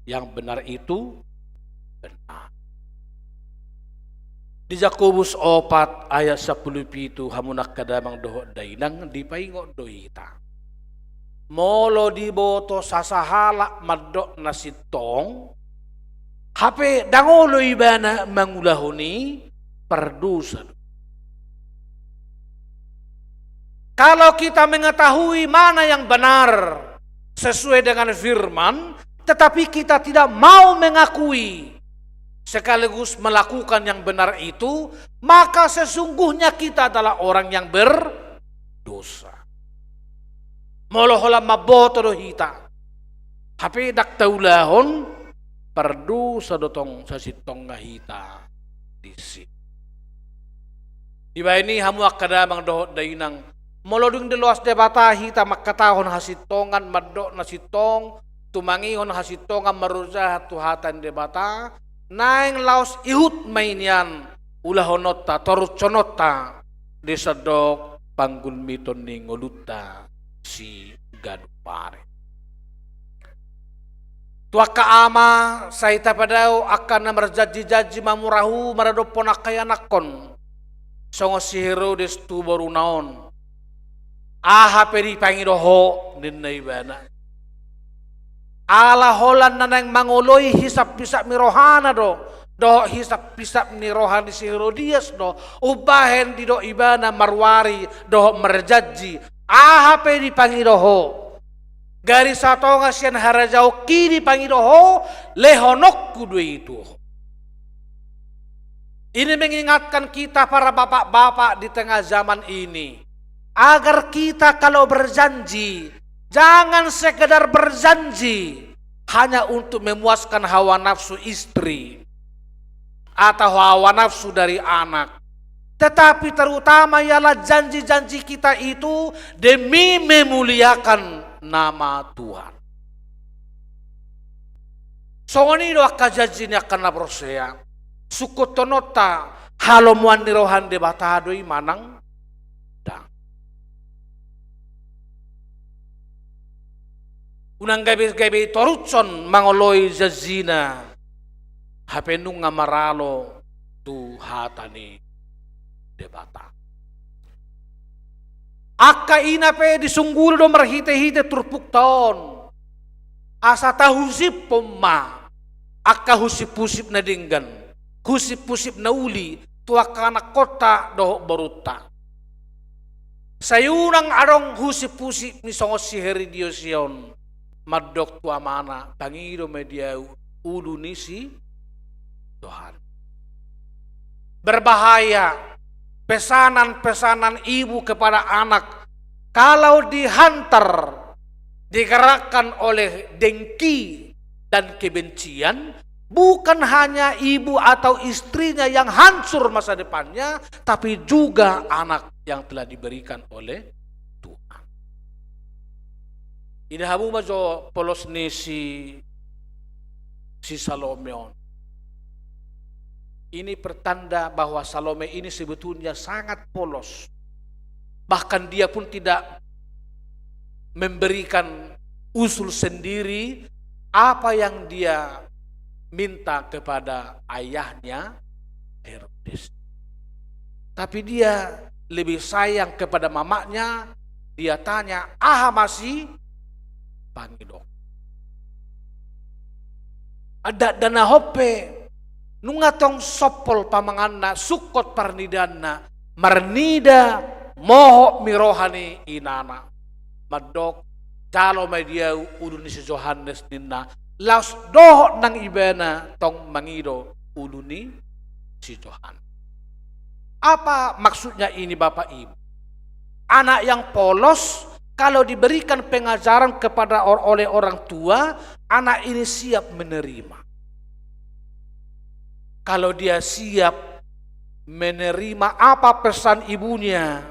yang benar itu benar. Di Jakobus opat ayat sampulu pitu, hamu angka damang dohot dainang, dipaingot do hita, molo diboto sasahalak mandok na sintong, hape ndang olo ibana mangulahon i, pardosa do. Kalau kita mengetahui mana yang benar sesuai dengan firman, tetapi kita tidak mau mengakui sekaligus melakukan yang benar itu, maka sesungguhnya kita adalah orang yang berdosa. Molo holan mamboto do hita, hape ndang taulahon, pardosa do tong sasintongna hita disi. Dibahen i hamu angka damang dohot dainang, molo dung diloas Debata hita mangkatahon hasintongan, mandok na sintong, tumangihon hasintongan, marojahan tu hata ni Debata, naeng laos ihut ma i nian ulahononta, torushononta di sandok panggulmiton ni ngolunta siganup ari. Tu angka ama, sai tapadao angka na marjanji-janji mamurahu maradophon angka ianakhon, songon si Herodes tu boruna on. Aha pe dipangido ho, ninna ibana. Ala holan na naeng mangoloi hisap-hisap ni rohana do, dohot hisap-hisap ni roha ni si Herodias do, umbahen didok ibana maruari dohot marjanji, aha pe dipangido ho. Gari satonga sian harajaonki dipangido ho, lehononku do i tu ho. Ini mengingatkan kita para bapak-bapak di tengah zaman ini, agar kita kalau berjanji, jangan sekedar berjanji hanya untuk memuaskan hawa nafsu istri atau hawa nafsu dari anak, tetapi terutama ialah janji-janji kita itu demi memuliakan nama Tuhan. Songon i do angka janji ni angka na porsea, sungkunhononta halomoan ni roha ni Debata do i manang ndang. Unang gabe-gabe torushon mangoloi janjina, hape nunga maralo tu hata ni Debata. Angka ina pe disungguli do marhite-hite turpukta on, asa tahusiphon ma angka husip-husip na denggan, husip-husip na uli, tu angka anakhonta dohot borunta. Sai unang adong husip-husip ni songon si Herodias i on, mandok tu amana, pangido ma di ahu ulu ni si Johannes. Berbahaya pesanan-pesanan ibu kepada anak kalau dihantar, digerakkan oleh dengki dan kebencian, bukan hanya ibu atau istrinya yang hancur masa depannya, tapi juga anak yang telah diberikan oleh Tuhan. Ida hamu ma jo polos ni si, si Salome on. Ini pertanda bahwa Salome ini sebetulnya sangat polos. Bahkan dia pun tidak memberikan usul sendiri apa yang dia minta kepada ayahnya Herodes. Tapi dia lebih sayang kepada mamaknya, dia tanya, "Aha ma sipangidok?" Dakdanak on pe, nunga tong sompol pamanganna, sungkot parnidaanna, marnida mohop ni roha ni inana. Mandok, "Jalo ma di ahu ulu ni si Johannes," ninna. Laos dohot nang ibana tong mangido ulu ni si Johannes. Apa maksudnya ini, Bapak Ibu? Anak yang polos, kalau diberikan pengajaran kepada or-, oleh orang tua, anak ini siap menerima. Kalau dia siap menerima apa pesan ibunya,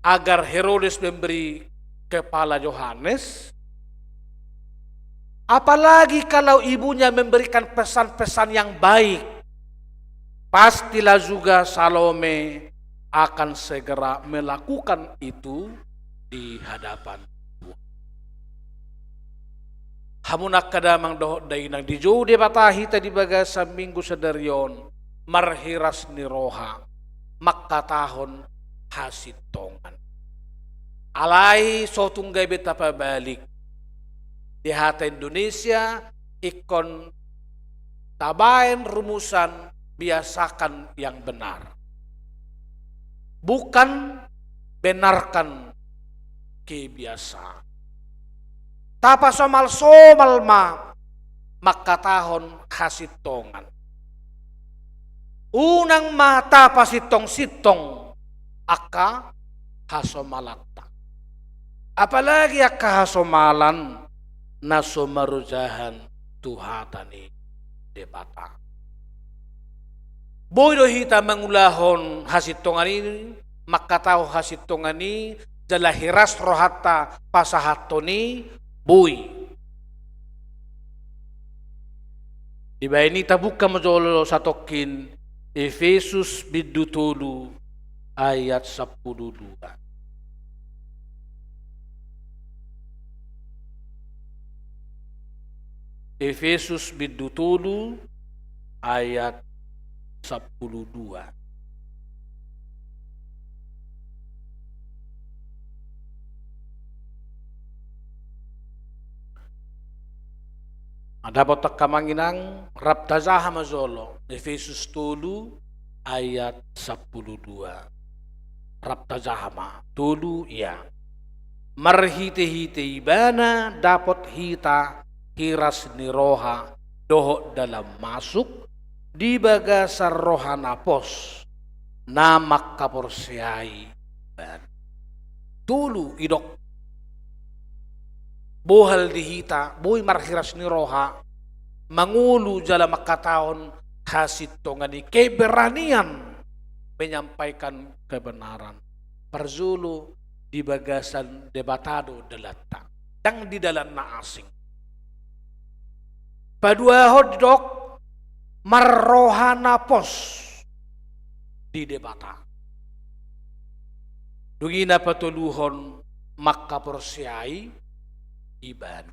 agar Herodes memberi kepala Yohanes, apalagi kalau ibunya memberikan pesan-pesan yang baik, pastilah juga Salome akan segera melakukan itu di hadapan Tuhan. Hamu angka damang dohot dainang, dijou Debata hita di bagasan Minggu sadari on, marhiras ni roha, mangkatahon hasintongan. Alai so tung gabe tapabalik. Di hata Indonesia, ingkon tabaen rumusan, biasakan yang benar. Bukan benarkan kebiasaan. Tapasomalsomal ma mangkatahon hasintongan. Unang ma tapasintongtong angka hasomalanta. Apalagi angka hasomalan na so marojahan tu hata ni Debata. Boi do hita mangulahon hasintongan i, mangkatahon hasintongan i, jala hiras rohanta pasahathon i, boi. Dibaen i tabuka ma jolo satongkin Efesus bindu tolu ayat sampulu dua. Efesus bindu tolu ayat sampulu dua. Dapot angka amang inang, rap tajaha ma jolo, Efesus tolu ayat sampulu dua. Rap tajaha ma, tolu ia. Marhitehite ibana dapot hita hiras ni roha dohot dalan masuk di bagasan roha na pos na mangkaporseai ibana. Tolu idok. Bohal di hita, boi marhiras ni roha, mangolu jala mangkatahon hasintongan i, keberanian menyampaikan kebenaran. Parjolo di bagasan Debata do dalanta, ndang di dalan na asing. Paduahon didok marroha na pos di Debata. Dung i na patoluhon mangkaporseai ibana.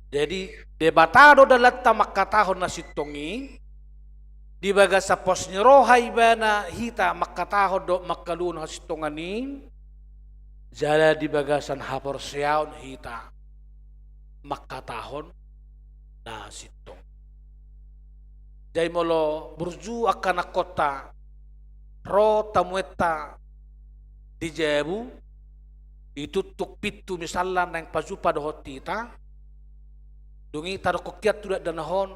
Jadi Debata do dalanta mangkatahon na sintong i, di bagasan pos ni roha ibana hita mangkatahon dohot mangkaluhon hasintongan i, jala di bagasan haporseaon hita mangkatahon na sintong. Jadi molo burju angka anakhonta ro tamuenta di jabu, di tuntuk pintu misalna naeng pajumpa dohot hita, dung i tadokkon hian tu dakdanak on,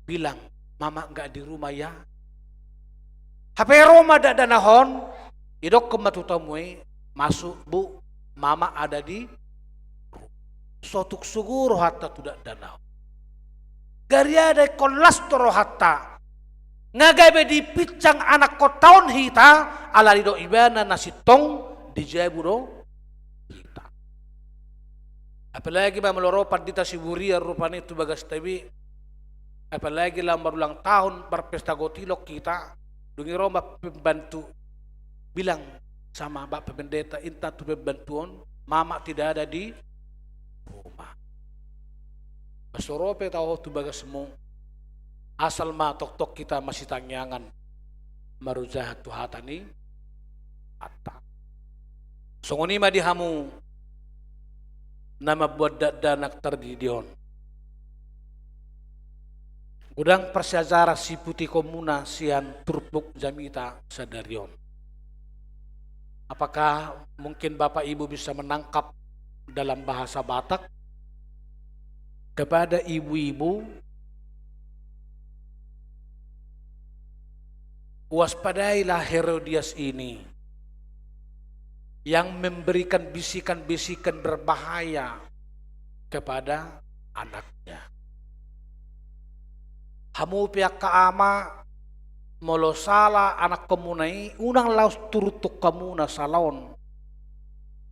"Bilang, Mama nggak di rumah ya." Hape ro ma dakdanak on, idokkon ma tu tamu i, "Masuk, Bu, Mama ada di rumah." So tung sogo rohanta tu dakdanak on. Gariada ingkon las do rohanta. Nga gabe dipinsang anakhonta on hita, ala didok ibana na sintong di jabu do hita. Apalagi ma molo ro pandita Siburian rupani tu bagasta be. Apalagi laho marulang tahun, marpesta gotilon hita, dung i ro ma pembantu, "Bilang sama Bapak Pendeta, inta tu pembantu on, Mama tidak ada di rumah." Ba so ro pe taho tu bagasmu, asal ma tongtong hita masitangiangan. marojahan tu hata ni Tuhanta. Songon i ma di hamu na mamboan dakdanak tardidi on. Godang parsiajaran siputikonmuna sian turpuk jamita sadari on. Apakah mungkin Bapak Ibu bisa menangkap dalam bahasa Batak? Kepada ibu-ibu, waspadailah Herodias ini yang memberikan bisikan-bisikan berbahaya kepada anaknya. Hamu pe angka ama, molo sala anakkonmuna i, unang laos turut tu hamuna sala on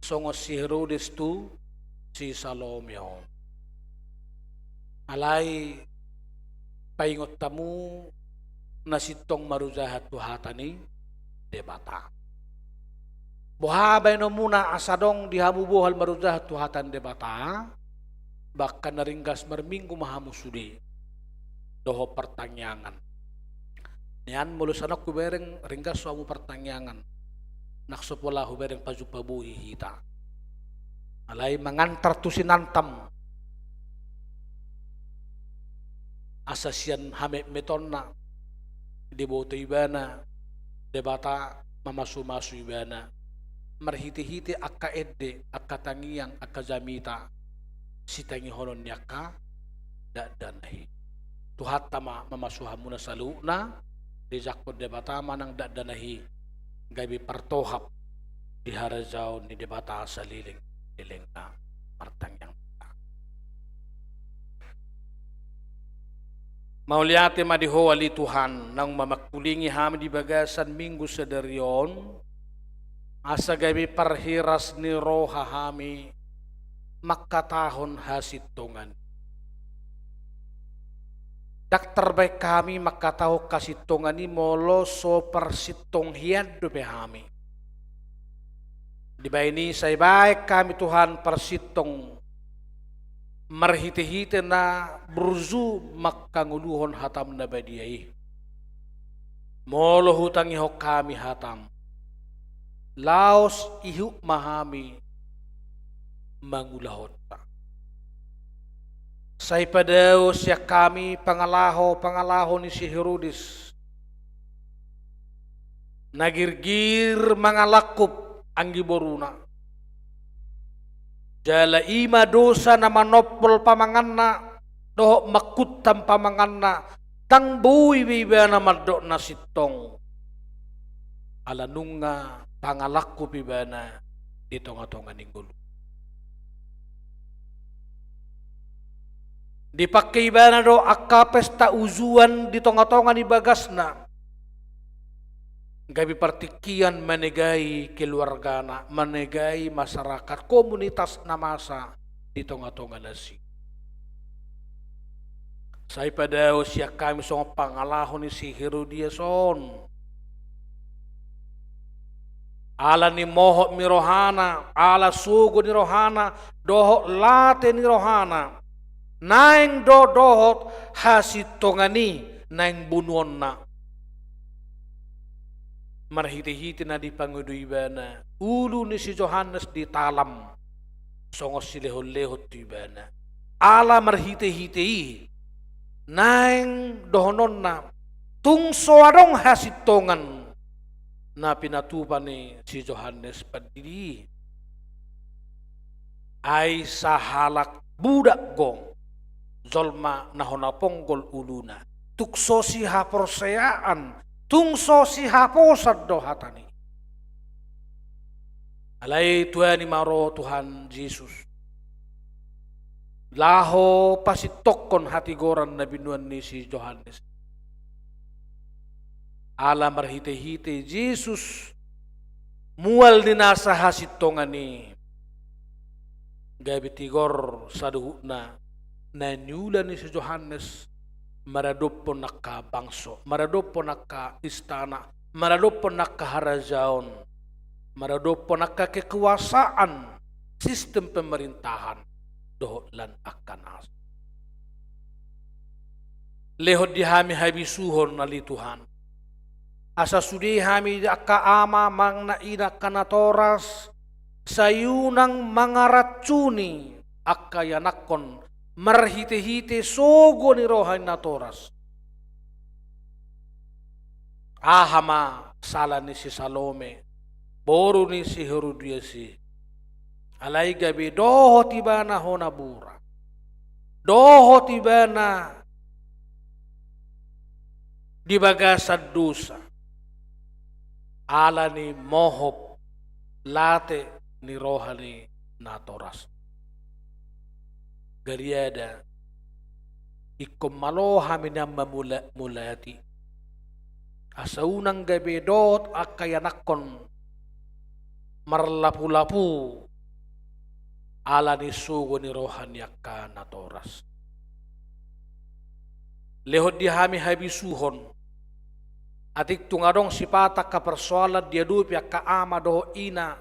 songon si Herodes tu si Salome on. Alai paingot hamu na sintong marojahan tu hata ni Debata. Boha baenonmuna asa adong di hamu bohal marojahan tu hata ni Debata? Bahkan na ringgas marminggu ma hamu sude dohot partangiangan. Nian molo sian on hubereng ringgas hamu partangiangan, nang so pola hubereng pajumpa bohi hita. Alai mangantar tu sinantam, asa sian hametmetonna diboto ibana Debata mamasumasu ibana marhitehite angka ende, angka tangiang, angka jamita sitangihonon ni angka dakdanak i. Tuhanta ma mamasu hamuna saluhutna, dijangkon Debata ma nang dakdanak i gabe partohap di harajaon ni Debata saleleng lelengna. Martangiang ma hita. Mauliate ma di Ho ale Tuhan, naung mamangkulingi hami di bagasan minggu sadari on, asa gabe parhiras ni roha hami mangkatahon hasintongan i. Ndang tarbaen hami mangkatahon hasintongan i molo so parsintong hian dope hami. Dibahen i sai baen hami Tuhan parsintong marhitehite na burju mangkangoluhon hatam na badia i. Molo hutangihon hami hatam, laos ihut ma hami mangulahonta. Sai padao sian hami pangalaho-pangalaho ni si Herodes na girgir mangalangkup anggiboruna. Jala i ma dosa na manompol pamanganna dohot mangkuntam pamanganna, ndang boi be ibana mandok na sintong. Ala nunga pangalangkup ibana di tongatonga ni ngolu. Dipangke ibana do angka pesta ujuan di tongatonga ni bagasna gabe partingkian manegai keluargana, manegai masyarakat, komunitas na masa di tongatonga nasida. Sai padao sian hami songon pangalaho ni si Herodias on. Ala nimohot ni rohana, ala sogo ni rohana, dohot late ni rohana, naeng do dohot hasintongan i naeng bonuonna. Marhitehite na dipangido ibana, ulu ni si Johannes ditalam songon silehonlehon tu ibana. Ala marhitehite i naeng dohononna tung so adong hasintongan na pinatupa ni si Johannes Pandidi i. Ai sahalak budak do jolma na hona ponggol uluna, tung so sihaporseaan, tung so sihaposan do hatana i. Alai tuani ma ro Tuhan Jesus laho pasintongkon hatigoran na binoan ni si Johannes. Ala marhitehite Jesus mual ni nasa hasintongan i, gabe tigor saluhutna na niula ni si Johannes maradophon angka bangso, maradophon angka istana, maradophon angka harajaon, maradophon angka kekuasaan, sistem pemerintahan, dohot lan angka nasa. Lehon di hami habisuhon ale Tuhan. Asa sude hami angka ama, amang na ina, angka natoras, sai unang mangaracuni angka ianakhon marhitehite sogo ni roha ni natoras. Aha ma sala ni si Salome, boru ni si Herodias i? Alai gabe dohot ibana hona bura, dohot ibana di bagasan dosa, ala ni mohop late ni roha ni natoras. Gariada, ingkon malo hami nian mamula-, mulati, asa unang gabe dohot angka ianakhon marlapu-lapu ala ni sogo ni roha ni angka natoras. Lehon di hami habisuhon, atik tung adong sipata angka persoalan diadopi angka ama dohot ina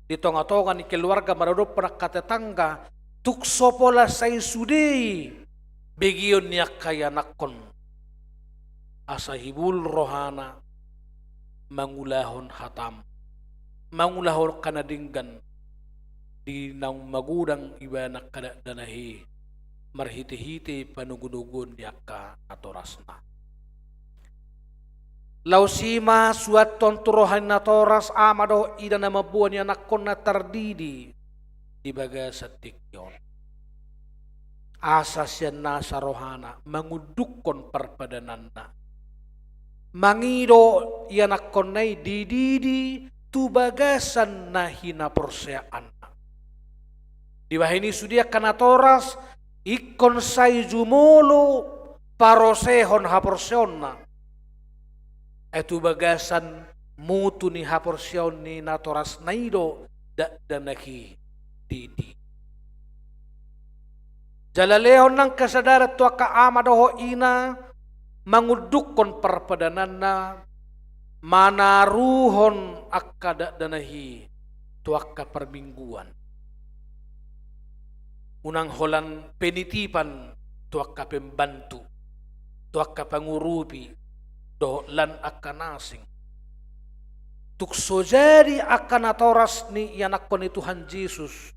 di tonga-tonga ni keluarga maradophon angka tetangga, tung so pola sai sude i begeon ni angka ianakhon. Asa hibul rohana mangulahon hatam, mangulahon angka na denggan di naung magodang ibana angka dakdanak i marhitehite panogunoguon ni angka natorasna. Laos i ma suanhon tu roha ni natoras ama dohot ina na mamboan ianakhonna tardidi di bagasan tingki on. Asa sian nasa rohana mangundukhon parpadananna, mangido ianakhonna i dididi tu bagasan na hinaporseaanna. Dibahen i sude angka natoras ingkon sai jumolo parosehon haporseaonna. Ai tu bagasan mutu ni haporseaon ni natorasna i do dakdanak i didi. Jala lehon nang kesadaran tu angka ama dohot ina mangundukhon parpadananna, manaruhon angka dakdanak i tu angka parmingguan. Unang holan penitipan tu angka pembantu, tu angka pangurupi, dohot lan angka na asing. Tung so jadi angka natoras ni ianakhon ni Tuhan Jesus,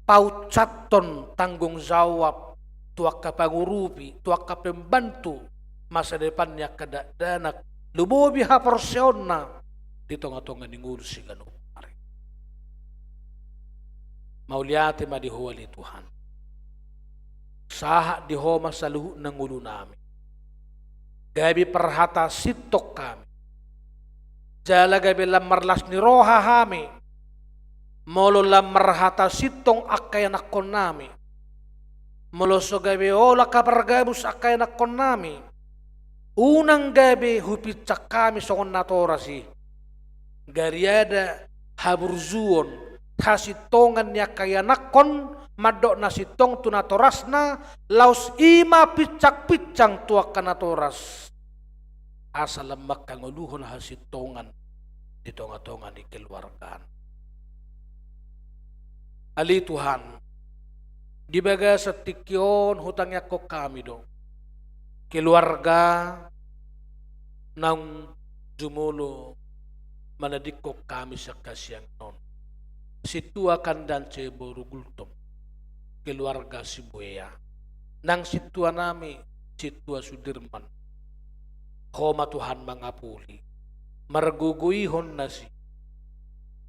paunsathon tanggung jawab tu angka pangurupi, tu angka pembantu, masa depan ni angka dakdanak, lumobi haporseaonna di tonga-tonga ni ngolu siganup ari. Mauliate ma di Ho ale Tuhan. Sahat di Ho ma saluhutna ngolunami. Gabe parhata sintong hami. Jala gabe lam marlas ni roha hami. Molo lam marhata sintong angka ianakhonnami. Molo so gabe olo angka pargabus angka ianakhonnami, unang gabe hupinsang hami songon natoras i. Gariada haburjuon, hasintongan ni angka ianakhon mandok na sintong tu natorasna, laos i ma pinsangpinsang tu angka natoras. Asa lam mangkangoluhon hasintongan di tonga-tonga ni keluargana. Ale Tuhan, di bagasan tingki on hutangiangkon hami do keluarga naung jumolo manadingkon hami sian hasiangan on. Sintua Kandance boru Gultom, keluarga Sibuea, nang sintuanami, sintua Sudirman. Ho ma Tuhan mangapuli, margogoihon nasida.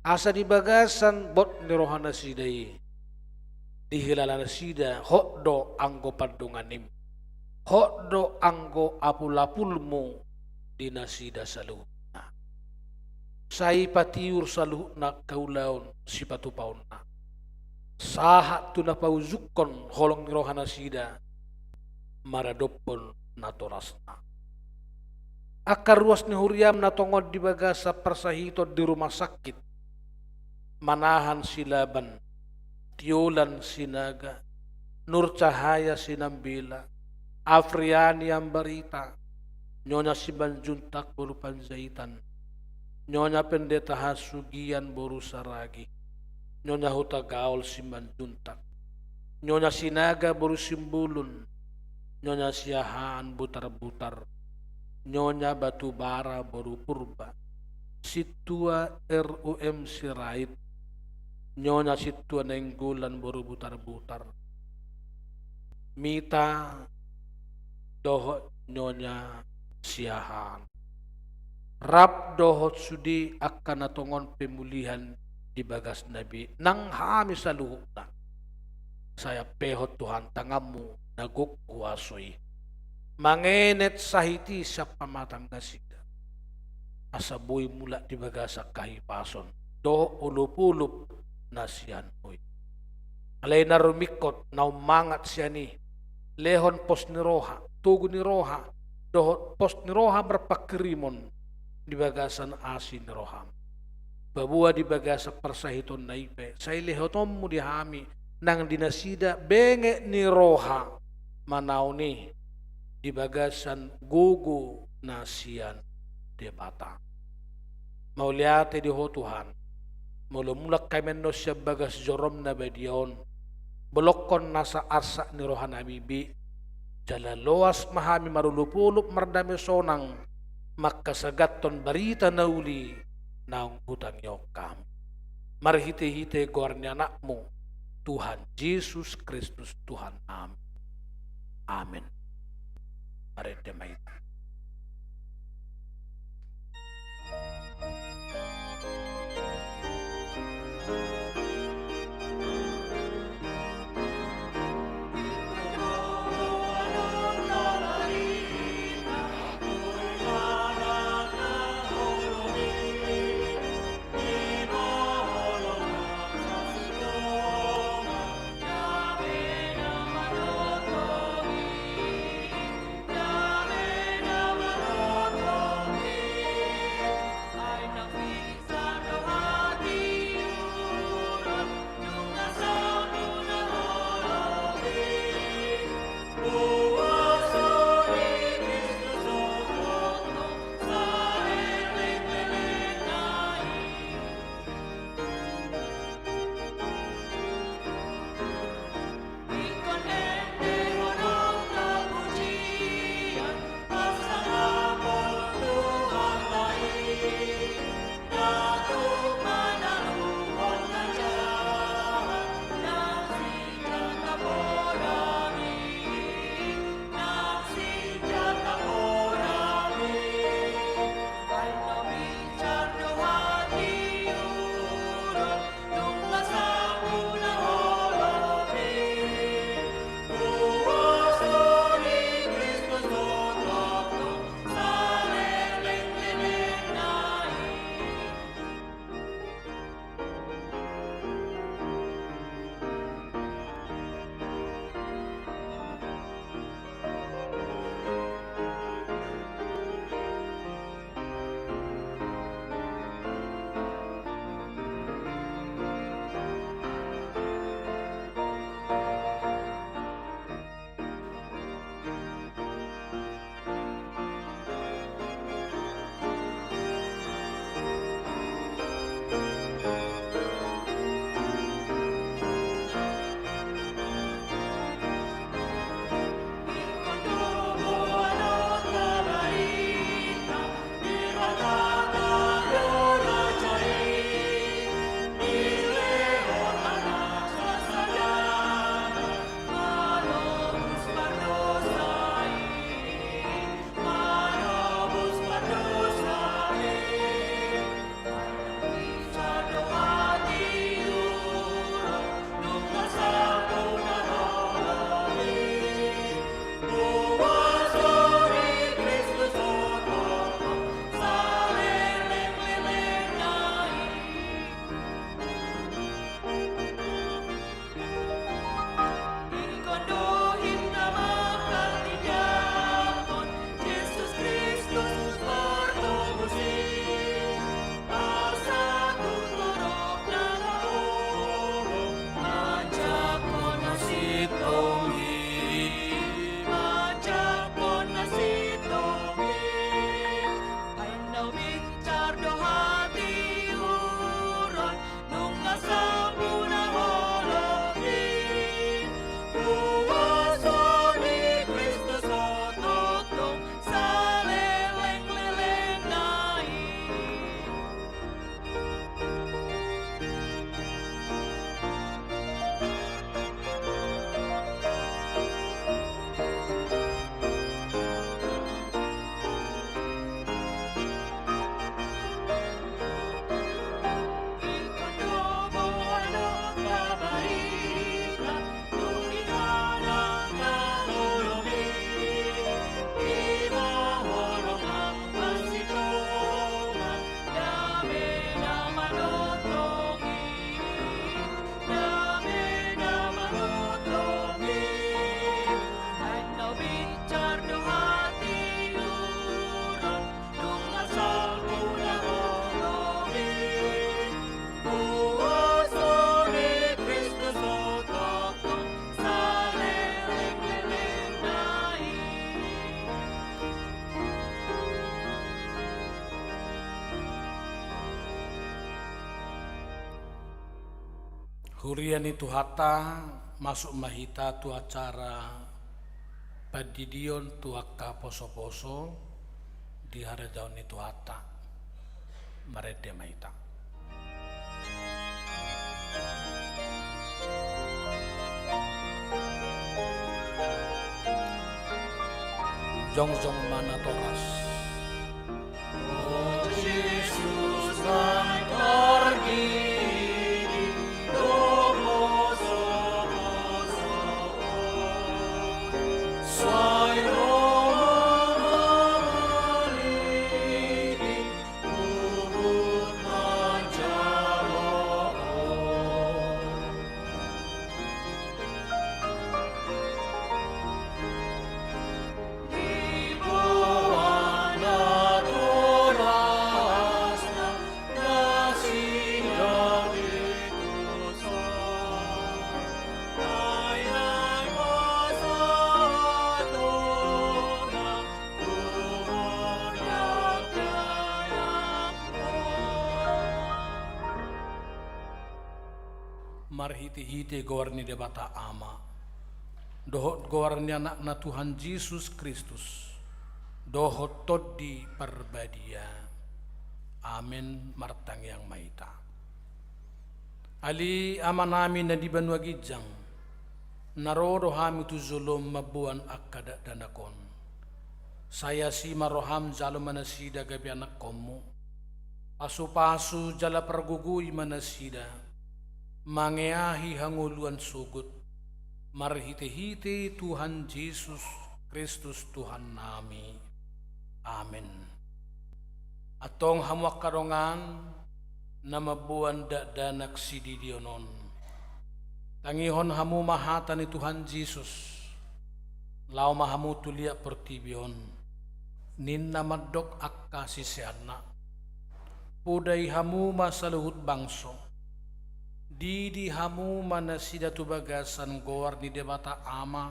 Asa di bagasan bot ni rohanasida i, dihilala nasida hot do anggo pandonganim, hot do anggo apulapulmu di nasida saluhutna. Sai patiur saluhutna angka ulaon sipatupaonna. Sahat tu na paujungkon holong ni rohanasida maradophon natorasna. Angka ruas ni huriam na tongon di bagasan parsahiton di rumah sakit, manahan Silaban, Tiolan Sinaga, Nur Cahaya Sinambela, Afriani Ambarita, Nyonya Simanjuntak boru Panjaitan, Nyonya Pendeta Hasugian boru Saragi, Nyonya Hutagaol Simanjuntak, Nyonya Sinaga boru Simbolon, Nyonya Siahaan Butarbutar, Nyonya Batubara boru Purba, Sintua R U M Sirait, Nyonya Sintua Nainggolan boru Butarbutar, Mita dohot Nyonya Siahaan. Rap dohot sude angka na tongon pemulihan di bagasna be nang hami saluhutna. Sai ampehon Tuhan tanganmu na gok huaso i. Mangenet sahit i sian pamatang nasida. Asa boi mulak di bagasan hahipason dohot olopolop na sian Ho i. Alai na rumingkot na ummangat sian i, lehon pos ni roha, togu ni roha, dohot pos ni roha marpanghirimon di bagasan asi ni roham. Paboa di bagasan parsahitonna i pe, sai lehononmu di hami nang di nasida benget ni roha manaon i di bagasan gogo na sian Debata. Mauliate di Ho Tuhan, molo mulak hami annon sian bagas jorom na badia on, bolongkon nasa arsak ni rohanami be, jala loas ma hami marolopolop mardame sonang, manghasagathon barita na uli naung hutangihon hami. Marhitehite goar ni Anakmu, Tuhan Jesus Kristus Tuhannami. Amen. Marende ma hita. Huria ni Tuhanta, masuk ma hita tu acara pandidion tu angka poso-poso di harajaon ni Tuhanta. Marende ma hita. Jongjong ma natoras. Marhite-hite goar ni Debata Ama, dohot goar ni Anakna Tuhan Jesus Kristus, dohot Tondi Parbadia. Amen. Martangiang ma hita. Ale Amanami na di banua ginjang, na ro do hami tu jolom mamboan angka dakdanak on. Sai asi ma roham jalo ma nasida gabe anakkonmu. Pasu-pasu jala pargogoi ma nasida mangeahi hangoluan sogot, marhite-hite Tuhan Jesus Kristus Tuhannami. Amen. Antong hamu angka dongan na mamboan dakdanak sididion on, tangihon hamu ma hata ni Tuhan Jesus. Laho ma hamu tu liat portibi on, ninna mandok angka siseanna. Podai hamu ma saluhut bangso. Didi hamu ma nasida tu bagasan goar ni Debata Ama,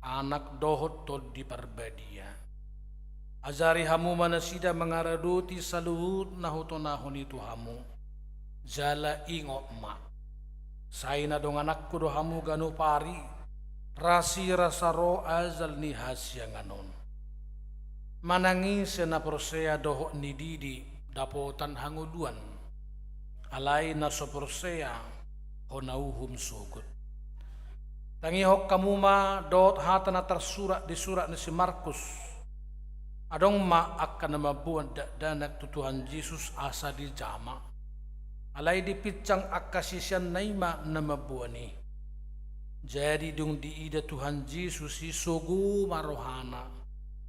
Anak dohot Tondi Parbadia. Ajari hamu ma nasida mangaradoti saluhut na hutonahon i tu hamu. Jala ingot ma, sai na dongananku do hamu ganup ari, rasirasa ro ajal ni hasiangan on. Manang ise na porsea dohot nididi dapotan hangoluan, alai na so porsea hona uhum sogot. Tangihon hamu ma dohot hata na tarsurat di surat ni si Markus. Adong ma angka na mamboan dakdanak tu Tuhan Jesus asa dijama. Alai dipinsang angka siseanna i ma na mamboan i. Jadi dung diida Tuhan Jesus i sogo ma rohana,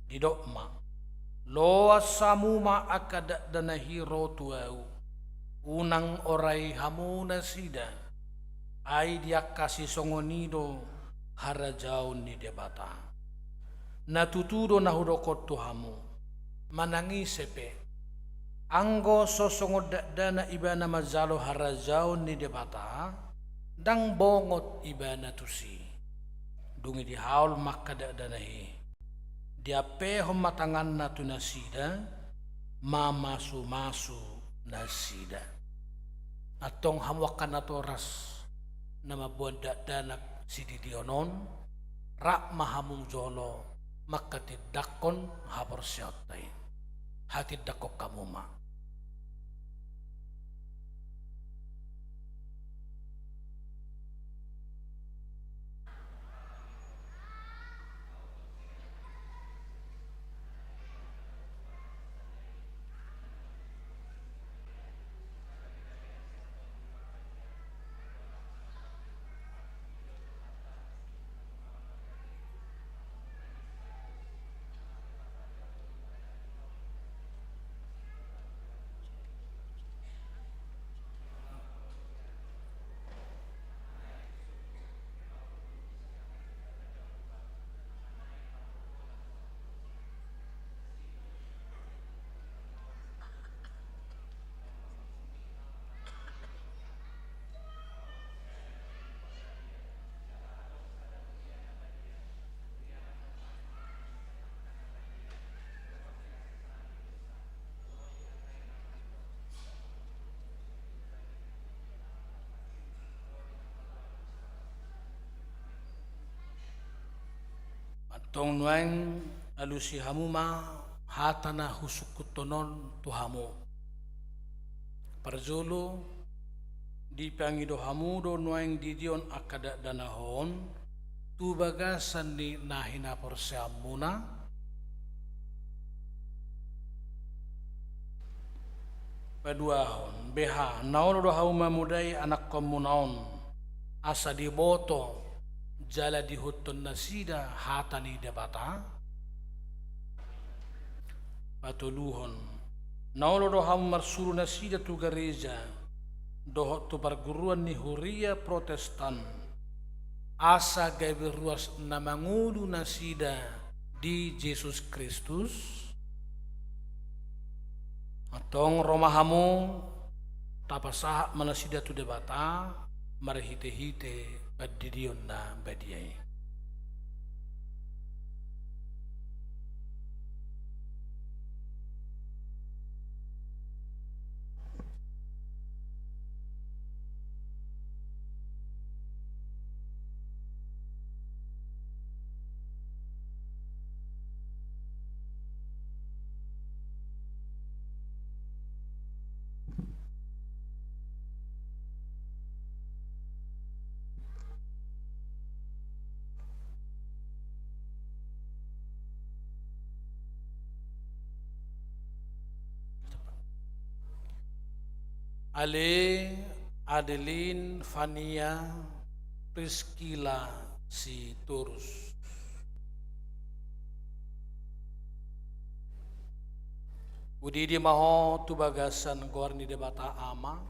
didok ma, loas hamu ma angka dakdanak i ro tu ahu, unang orai hamu nasida. Ai di angka sisongon i do harajaon ni Debata. Na tutu do na hudok on tu hamu, manang ise pe, anggo so songon dakdanak ibana manjalo harajaon ni Debata, ndang bongot ibana tusi. Dung i dihaol ma angka dakdanak i, diampehon ma tanganna tu nasida, mamasu-masu nasida. Antong hamu angka natoras na mamboan dakdanak sididion on, rap ma hamu jolo manghatindanghon haporseaonta i. Hatindanghon hamu ma. Tong nuaeng alusi hamu ma hata na husungkunhon on tu hamu. Parjolo, dipangido hamu do nuaeng didion angka dakdanak on tu bagasan ni na hinaporseaonmuna? Paduahon, beha na olo do hamu mamodai anakkonmuna on, asa diboto jala diihuthon nasida hata ni Debata? Patoluhon, na olo do hamu marsuru nasida tu gareja dohot tu parguruan ni huria Protestan, asa gabe ruas na mangolu nasida di Jesus Kristus? Antong ro ma hamu, tapasahat ma nasida tu Debata marhitehite pandidion na badia i. Ale Adelin Fania Priskila Sitorus. Hudidi ma ho tu bagasan goar ni Debata Ama,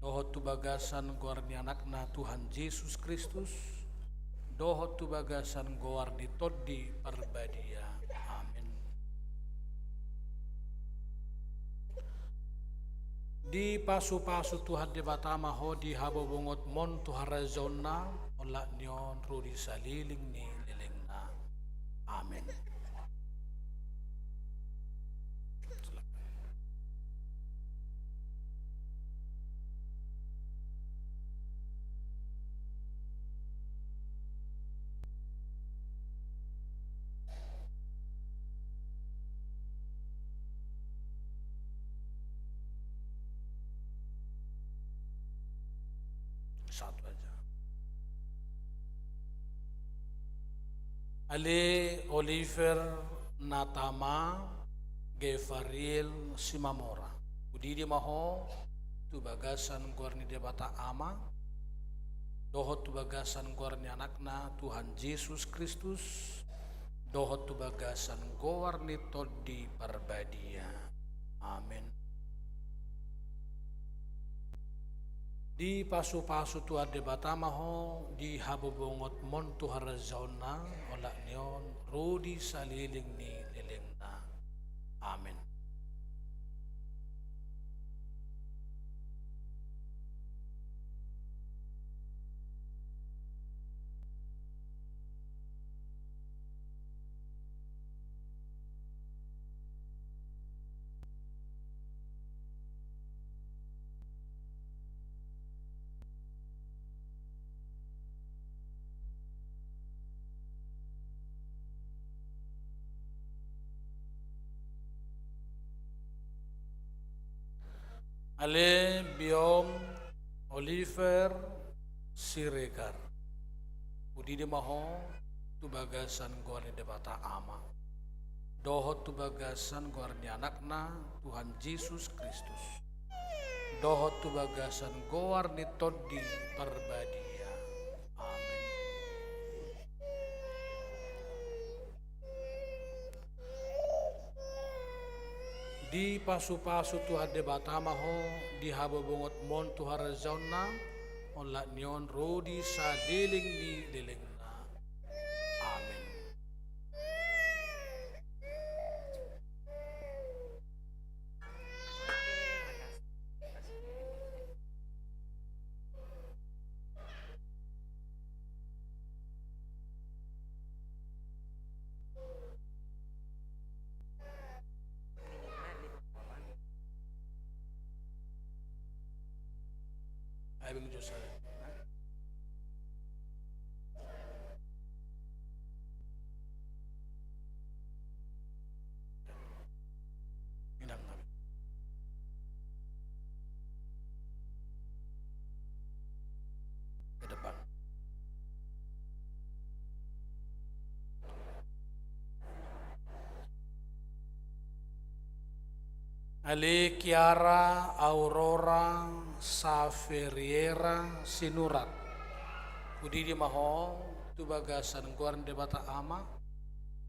dohot tu bagasan goar ni Anakna Tuhan Jesus Kristus, dohot tu bagasan goar ni Tondi Parbadia. Amen. Dipasupasu Tuhan Debata ma ho di habobongotmon tu harajaonna, olat ni on ro di saleleng ni lelengna. Amen. Satu aja. Ale Oliver Natama Gevariel Simamora. Hudidi ma ho tu bagasan goar ni Debata Ama, dohot tu bagasan goar ni Anakna Tuhan Jesus Kristus, dohot tu bagasan goar ni Tondi Parbadia. Amen. Dipasupasu Tuhan Debata ma ho di habobongotmon tu harajaonna, olat ni on ro di saleleng ni lelengna. Amen. Ale Biom Oliver Siregar. Hudidi ma ho tu bagasan goar ni Debata Ama, dohot tu bagasan goar ni Anakna Tuhan Jesus Kristus, dohot tu bagasan goar ni Tondi Parbadia. Amen. Dipasupasu Tuhan Debata ma ho di habobongotmon tu harajaonna, olat ni on ro di saleleng ni lelengna. Amen. Ale Kiara Aurora Saveriera Sinurat, hudidi ma ho tu bagasan goar ni Debata Ama,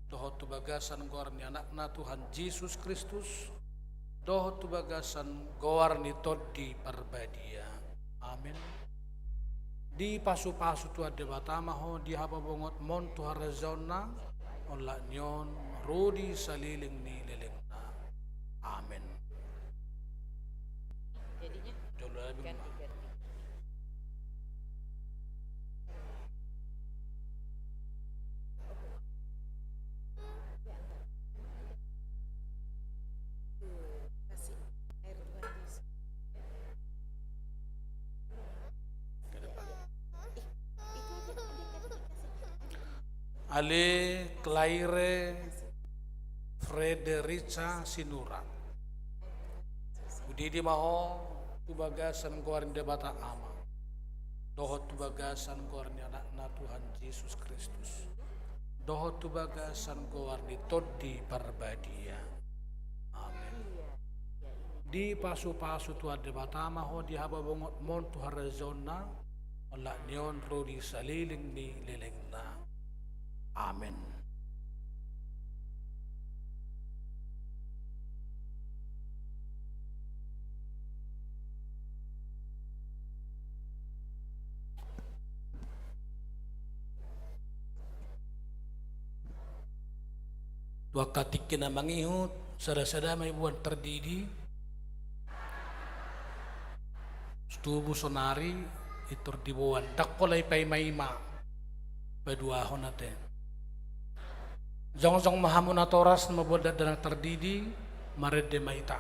dohot tu bagasan goar ni Anakna Tuhan Jesus Kristus, dohot tu bagasan goar ni Tondi Parbadia. Amen. Dipasupasu Tuhan Debata ma ho di habobongot mon tu harajaonna, olat ni on ro di saleleng ni lelengna. Amen. Jadinya jolo abang ganti, ma. Ganti. Ale Claire Frederica Sinurat, hudidi ma ho tu bagasan goar ni Debata Ama, dohot tu bagasan goar ni Anakna Tuhan Jesus Kristus, dohot tu bagasan goar ni Tondi Parbadia. Amen. Dipasupasu Tuhan Debata ma ho di habobongot mon tu harajaonna, olat ni on ro di saleleng ni lelengna. Amen. Tu angka tingki na mangihut, sada-sada ma i boan tardidi. Tubu sonari, pintor diboan, ndang pola ipaima-ima, paduahon ate. Jongjong ma hamu natoras na mamboan dakdanak tardidi, marende ma hita.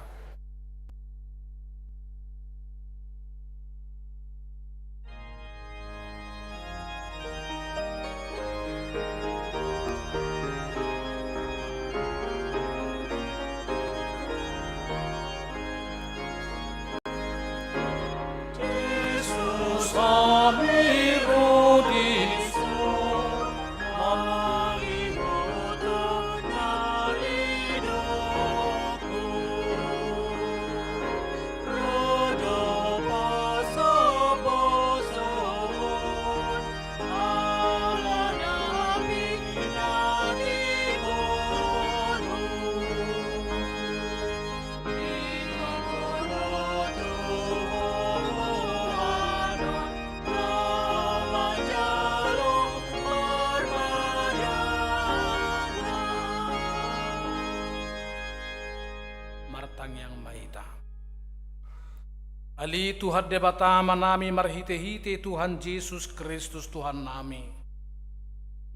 Martangiang ma hita. Ale Tuhan Debata Amanami marhite-hite Tuhan Jesus Kristus Tuhannami,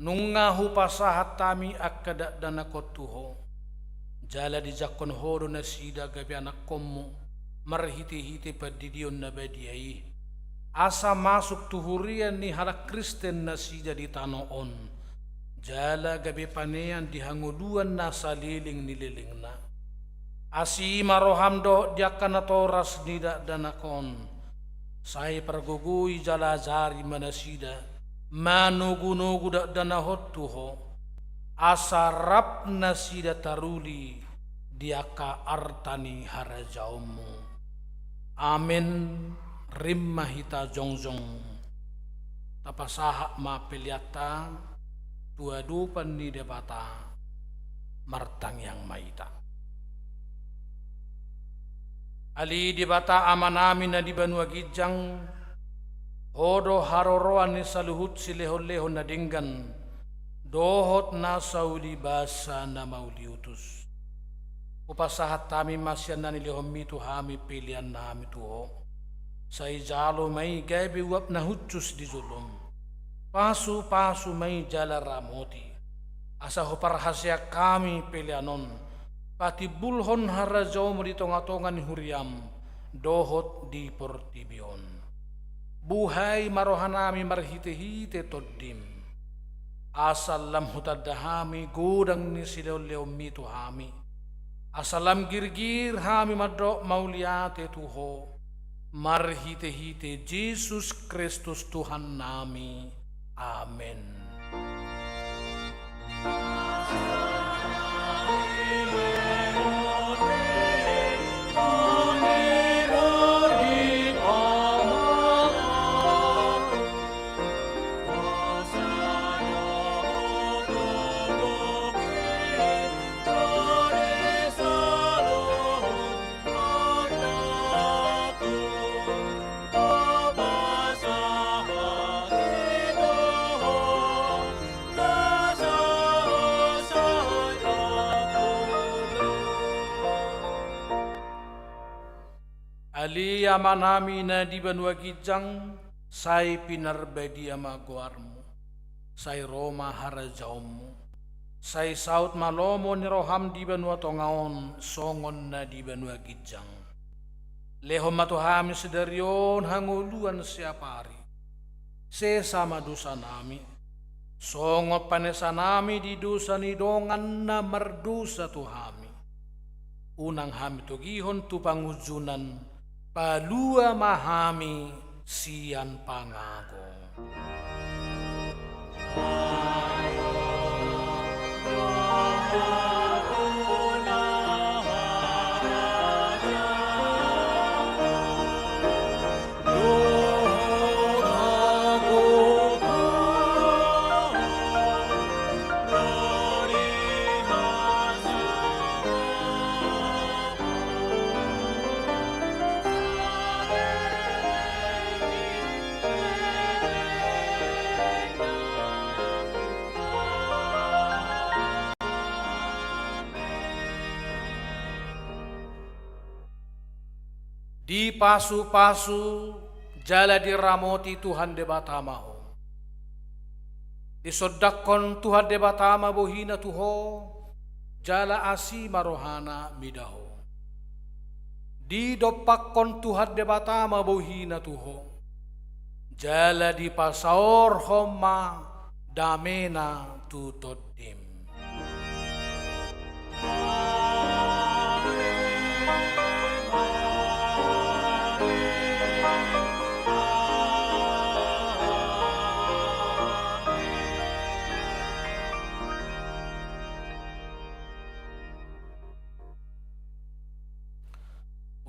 nunga hupasahat hami angka dakdanak on tu Ho, jala dijangkon Ho do nasida gabe anakkonmu marhite-hite pandidion na badia i, asa masuk tu huria ni halak Kristen nasida di tano on, jala gabe panean di hangoluan na saleleng ni lelengna. Asi ma roham dohot di angka natoras ni dakdanak on, sai pargogoi jala ajari ma nasida manogu-nogu dakdanak on tu Ho, asa rap nasida taruli di angka arta ni harajaonmu. Amen. Rim ma hita jongjong. Tapasahat ma peleanta tu adopan ni Debata. Martangiang ma hita. Ale Debata Amanami na di banua ginjang, Ho do haroroan ni saluhut silehon-lehon na denggan dohot na sauli basa na mauliutus. Hupasahat hami ma sian na nilehonmi tu hami peleannami tu Ho. Sai jalo ma i gabe uap na hushus di jolom. Pasu-pasu ma i jala ramoti, asa huparhaseang hami pelean on patimbulhon harajaonmu di tonga-tonga ni huriam dohot di portibi on. Buhai ma rohanami marhite-hite Tondim, asa lam hutanda hami godang ni silehon-lehonmi tu hami, asa lam girgir hami mandok mauliate tu Ho, marhite-hite Jesus Kristus Tuhannami. Amen. Ale Amanami na di banua ginjang, sai pinarbadia ma goarmu. Sai ro ma harajaonmu. Sai saut ma lomo ni roham di banua tonga on, songon na di banua ginjang. Lehon ma tu hami sadari on hangoluan siapari. Sesa ma dosanami, songon panesanami di dosa ni dongan na mardosa tu hami. Unang hami togihon tu pangunjunan, palua ma hami sian pangago. Dipasupasu jala diramoti Tuhan Debata ma ho. Disondangkon Tuhan Debata ma bohina tu ho, jala asi ma rohana mida ho. Didompakkon Tuhan Debata ma bohina tu ho, jala dipasaorhon ma damena tu tondim.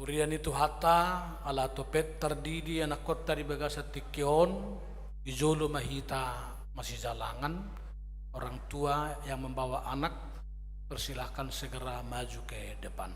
Huria ni Tuhanta, ala topet tardidi anakkonta di bagasan tingki on, di jolo ma hita masijalangan. Orang tua yang membawa anak, persilahkan segera maju ke depan.